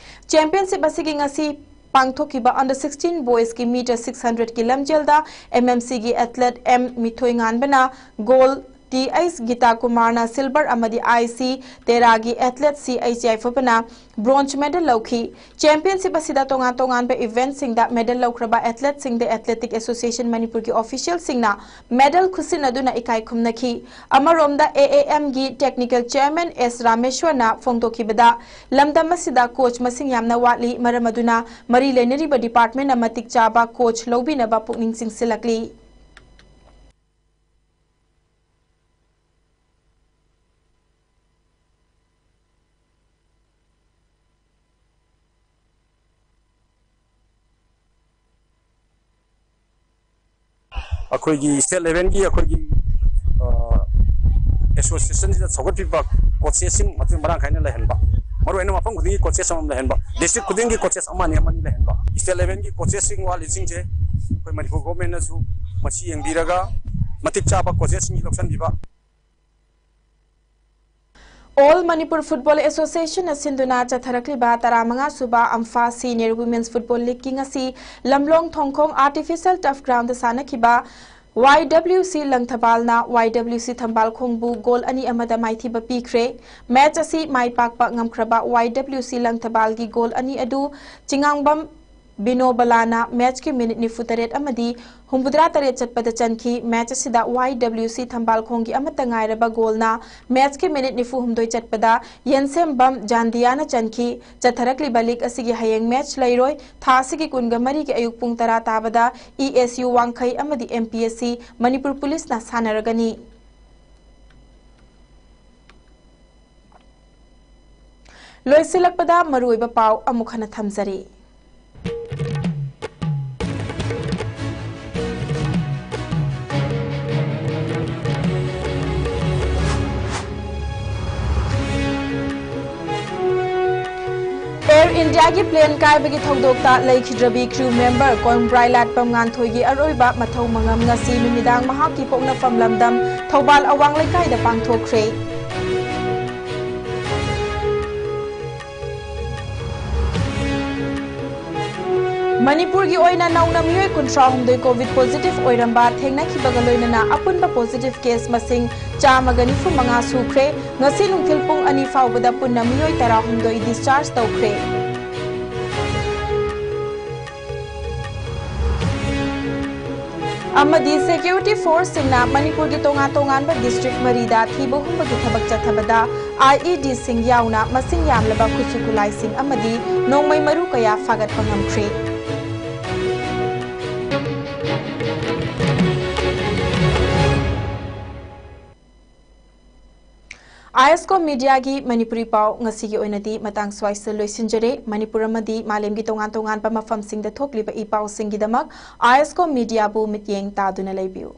Championship ꯑꯁꯤꯒꯤ ꯉꯁꯤ ꯄꯥꯡꯊꯣꯛꯈꯤꯕ under sixteen boys ꯀꯤ meter six hundred ꯀꯤ ꯂꯝꯖꯦꯜꯗ M M C ꯒꯤ athlete M ꯃꯤꯊꯣꯏꯉꯥꯟꯕꯅ gold, T H guitar ꯀꯨꯃꯥꯔꯅ silver ꯑꯃꯗꯤ I C ꯇꯦꯔꯥꯒꯤ athlete C H ꯌꯥꯏꯐꯕꯅ bronze medal ꯂꯧꯈꯤ꯫ Championship ꯑꯁꯤꯗ ꯇꯣꯉꯥꯟ ꯇꯣꯉꯥꯟꯕ event ꯁꯤꯡꯗ medal ꯂꯧꯈ꯭ꯔꯕ athlete ꯁꯤꯡꯗ Athletic Association ꯃꯅꯤꯄꯨꯔꯒꯤ official ꯁꯤꯡꯅ medal ꯈꯨꯠꯁꯤꯟꯅꯗꯨꯅ ꯏꯀꯥꯏ ꯈꯨꯝꯅꯈꯤ꯫ ꯑꯃꯔꯣꯝꯗ A A M ꯒꯤ technical chairman S ꯔꯥꯃꯦꯁ꯭ꯋꯔꯅ ꯐꯣꯡꯗꯣꯛꯈꯤꯕꯗ, ꯂꯝꯗꯝ ꯑꯁꯤꯗ coach ꯃꯁꯤꯡ ꯌꯥꯝꯅ ꯋꯥꯠꯂꯤ, ꯃꯔꯝ ꯑꯗꯨꯅ ꯃꯔꯤ ꯂꯩꯅꯔꯤꯕ department ꯅ ꯃꯇꯤꯛ ꯆꯥꯕ coach ꯂꯧꯕꯤꯅꯕ ꯄꯨꯛꯅꯤꯡ ꯆꯤꯡꯁꯤꯜꯂꯛꯂꯤ꯫ ꯑꯩꯈꯣꯏꯒꯤ ꯁ꯭ꯇꯦꯠ ꯂꯦꯚꯦꯜꯒꯤ ꯑꯩꯈꯣꯏꯒꯤ ꯑꯦꯁꯣꯁꯤꯌꯦꯁꯟꯁꯤꯗ ꯁꯧꯒꯠꯄꯤꯕ ꯀꯣꯆꯦꯁꯁꯤꯡ ꯃꯇꯤꯛ ꯃꯔꯥꯡ ꯀꯥꯏꯅ ꯂꯩꯍꯟꯕ, ꯃꯔꯨꯑꯣꯏꯅ ꯃꯐꯝ ꯈꯨꯗꯤꯡꯒꯤ ꯀꯣꯆꯦꯁ ꯑꯃꯃꯝ ꯂꯩꯍꯟꯕ, ꯗꯤꯁꯇ꯭ꯔꯤꯛ ꯈꯨꯗꯤꯡꯒꯤ ꯀꯣꯆꯦꯁ ꯑꯃꯅꯤ ꯑꯃꯅꯤ ꯂꯩꯍꯟꯕ꯫ ꯁ꯭ꯇꯦꯠ ꯂꯦꯚꯦꯜꯒꯤ ꯀꯣꯆꯦꯁꯁꯤꯡ ꯋꯥꯠꯂꯤꯁꯤꯡꯁꯦ ꯑꯩꯈꯣꯏ ꯃꯅꯤꯄꯨꯔ ꯒꯣꯔꯃꯦꯟꯅꯁꯨ ꯃꯁꯤ ꯌꯦꯡꯕꯤꯔꯒ ꯃꯇꯤꯛ ꯆꯥꯕ ꯀꯣꯆꯦꯁꯁꯤꯡ ꯂꯧꯁꯤꯟꯕꯤꯕ꯫ All Manipur Football Association ꯅ ꯁꯤꯟꯗꯨꯅ ꯆꯠꯊꯔꯛꯂꯤꯕ ꯇꯔꯥꯃꯉꯥ ꯁꯨꯕ ꯑꯝꯐꯥ Senior Women's Football League ꯀꯤ ꯉꯁꯤ ꯂꯝꯂꯣꯡ ꯊꯣꯡꯈꯣꯡ Artificial Turf Ground ꯗ ꯁꯥꯟꯅꯈꯤꯕ Y W C ꯂꯪꯊꯕꯥꯜꯅ Y W C ꯊꯝꯕꯥꯜꯈꯣꯡꯕꯨ ꯒꯣꯜ ꯑꯅꯤ ꯑꯃꯗ ꯃꯥꯏꯊꯤꯕ ꯄꯤꯈ꯭ꯔꯦ꯫ ꯃꯦꯆ ꯑꯁꯤ ꯃꯥꯏ ꯄꯥꯛꯄ ꯉꯝꯈ꯭ꯔꯕ Y W C ꯂꯪꯊꯕꯥꯜꯒꯤ ꯒꯣꯜ ꯑꯅꯤ ꯑꯗꯨ ꯆꯤꯉꯥꯡꯕꯝ ꯕꯤꯅꯣꯕꯂꯥꯅ ꯃꯦꯆꯀꯤ ꯃꯤꯅꯤꯠ ꯅꯤꯐꯨ ꯇꯔꯦꯠ ꯑꯃꯗꯤ ꯍꯨꯝꯐꯨꯇꯔꯥ ꯇꯔꯦꯠ ꯆꯠꯄꯗ ꯆꯟꯈꯤ꯫ ꯃꯦꯆ ꯑꯁꯤꯗ Y W C ꯊꯝꯕꯥꯜꯈꯣꯡꯒꯤ ꯑꯃꯠꯇ ꯉꯥꯏꯔꯕ ꯒꯣꯜꯅ ꯃꯦꯆꯀꯤ ꯃꯤꯅꯤꯠ ꯅꯤꯐꯨ ꯍꯨꯝꯗꯣꯏ ꯆꯠꯄꯗ ꯌꯦꯟꯁꯦꯝꯕꯝ ꯖꯥꯟꯗꯤꯌꯥꯅ ꯆꯟꯈꯤ꯫ ꯆꯠꯊꯔꯛꯂꯤꯕ ꯂꯤꯒ ꯑꯁꯤꯒꯤ ꯍꯌꯦꯡ ꯃꯦꯆ ꯂꯩꯔꯣꯏ꯫ ꯊꯥ ꯑꯁꯤꯒꯤ ꯀꯨꯟꯒ ꯃꯔꯤꯒꯤ ꯑꯌꯨꯛ ꯄꯨꯡ ꯇꯔꯥ ꯇꯥꯕꯗ E S U ꯋꯥꯡꯈꯩ ꯑꯃꯗꯤ M P S C Manipur ꯄꯨꯂꯤꯁꯅ ꯁꯥꯟꯅꯔꯒꯅꯤ꯫ ꯂꯣꯏꯁꯤꯜꯂꯛꯄꯗ ꯃꯔꯨꯑꯣꯏꯕ ꯄꯥꯎ ꯑꯃꯨꯛ ꯍꯟꯅ ꯊꯝꯖꯔꯤ꯫ ꯑꯦꯌꯔ ꯏꯟꯗꯤꯌꯥꯒꯤ ꯄ꯭ꯂꯦꯟ ꯀꯥꯏꯕꯒꯤ ꯊꯧꯗꯣꯛꯇ ꯂꯩꯈꯤꯗ꯭ꯔꯕꯤ ꯀ꯭ꯔꯨ ꯃꯦꯝꯕꯔ ꯀꯣꯡꯕ꯭ꯔꯥꯏ ꯂꯥꯠꯄꯝ ꯉꯥꯟꯊꯣꯏꯒꯤ ꯑꯔꯣꯏꯕ ꯃꯊꯧ ꯃꯉꯝ ꯉꯁꯤ ꯅꯨꯃꯤꯗꯥꯡ ꯃꯍꯥꯛꯀꯤ ꯄꯣꯛꯅꯐꯝ ꯂꯝꯗꯝ ꯊꯧꯕꯥꯜ ꯑꯋꯥꯡ ꯂꯩꯀꯥꯏꯗ ꯄꯥꯡꯊꯣꯛꯈ꯭ꯔꯦ꯫ ꯃꯅꯤꯄꯨꯔꯒꯤ ꯑꯣꯏꯅ ꯅꯧꯅ ꯃꯤꯑꯣꯏ ꯀꯨꯟꯊ꯭ꯔꯥ ꯍꯨꯝꯗꯣꯏ ꯀꯣꯚꯤꯗ ꯄꯣꯖꯤꯇꯤꯚ ꯑꯣꯏꯔꯝꯕ ꯊꯦꯡꯅꯈꯤꯕꯒ ꯂꯣꯏꯅꯅ ꯑꯄꯨꯟꯕ ꯄꯣꯖꯤꯇꯤꯚ ꯀꯦꯁ ꯃꯁꯤꯡ ꯆꯥꯝꯃꯒ ꯅꯤꯐꯨ ꯃꯉꯥ ꯁꯨꯈ꯭ꯔꯦ꯫ ꯉꯁꯤ ꯅꯨꯡꯊꯤꯜ ꯄꯨꯡ ꯑꯅꯤ ꯐꯥꯎꯕꯗ ꯄꯨꯟꯅ ꯃꯤꯑꯣꯏ ꯇꯔꯥꯍꯨꯝꯗꯣꯏ ꯗꯤꯁꯆꯥꯔꯖ ꯇꯧꯈ꯭ꯔꯦ꯫ ꯑꯃꯗꯤ ꯁꯦꯀ꯭ꯌꯨꯔꯤꯇꯤ ꯐꯣꯔꯁꯁꯤꯡꯅ ꯃꯅꯤꯄꯨꯔꯒꯤ ꯇꯣꯉꯥꯟ ꯇꯣꯉꯥꯟꯕ ꯗꯤꯁꯇ꯭ꯔꯤꯛ ꯃꯔꯤꯗ ꯊꯤꯕ ꯍꯨꯝꯕꯒꯤ ꯊꯕꯛ ꯆꯠꯊꯕꯗ I E Dꯁꯤꯡ ꯌꯥꯎꯅ ꯃꯁꯤꯡ ꯌꯥꯝꯂꯕ ꯈꯨꯠꯁꯨ ꯈꯨꯠꯂꯥꯏꯁꯤꯡ ꯑꯃꯗꯤ ꯅꯣꯡꯃꯩ ꯃꯔꯨ ꯀꯌꯥ ꯐꯥꯒꯠꯄ ꯉꯝꯈ꯭ꯔꯦ꯫ ꯑꯥꯏ ꯑꯦꯁ ꯀꯣꯝ ꯃꯤꯗꯤꯌꯥꯒꯤ ꯃꯅꯤꯄꯨꯔꯤ ꯄꯥꯎ ꯉꯁꯤꯒꯤ ꯑꯣꯏꯅꯗꯤ ꯃꯇꯥꯡ ꯁ꯭ꯋꯥꯏꯁꯤꯗ ꯂꯣꯏꯁꯤꯟꯖꯔꯦ꯫ ꯃꯅꯤꯄꯨꯔ ꯑꯃꯗꯤ ꯃꯥꯂꯦꯝꯒꯤ ꯇꯣꯉꯥꯟ ꯇꯣꯉꯥꯟꯕ ꯃꯐꯝꯁꯤꯡꯗ ꯊꯣꯛꯂꯤꯕ ꯏ ꯄꯥꯎꯁꯤꯡꯒꯤꯗꯃꯛ ꯑꯥꯏ ꯑꯦꯁ ꯀꯣꯝ ꯃꯤꯗꯤꯌꯥꯕꯨ ꯃꯤꯠꯌꯦꯡ ꯇꯥꯗꯨꯅ ꯂꯩꯕꯤꯌꯨ꯫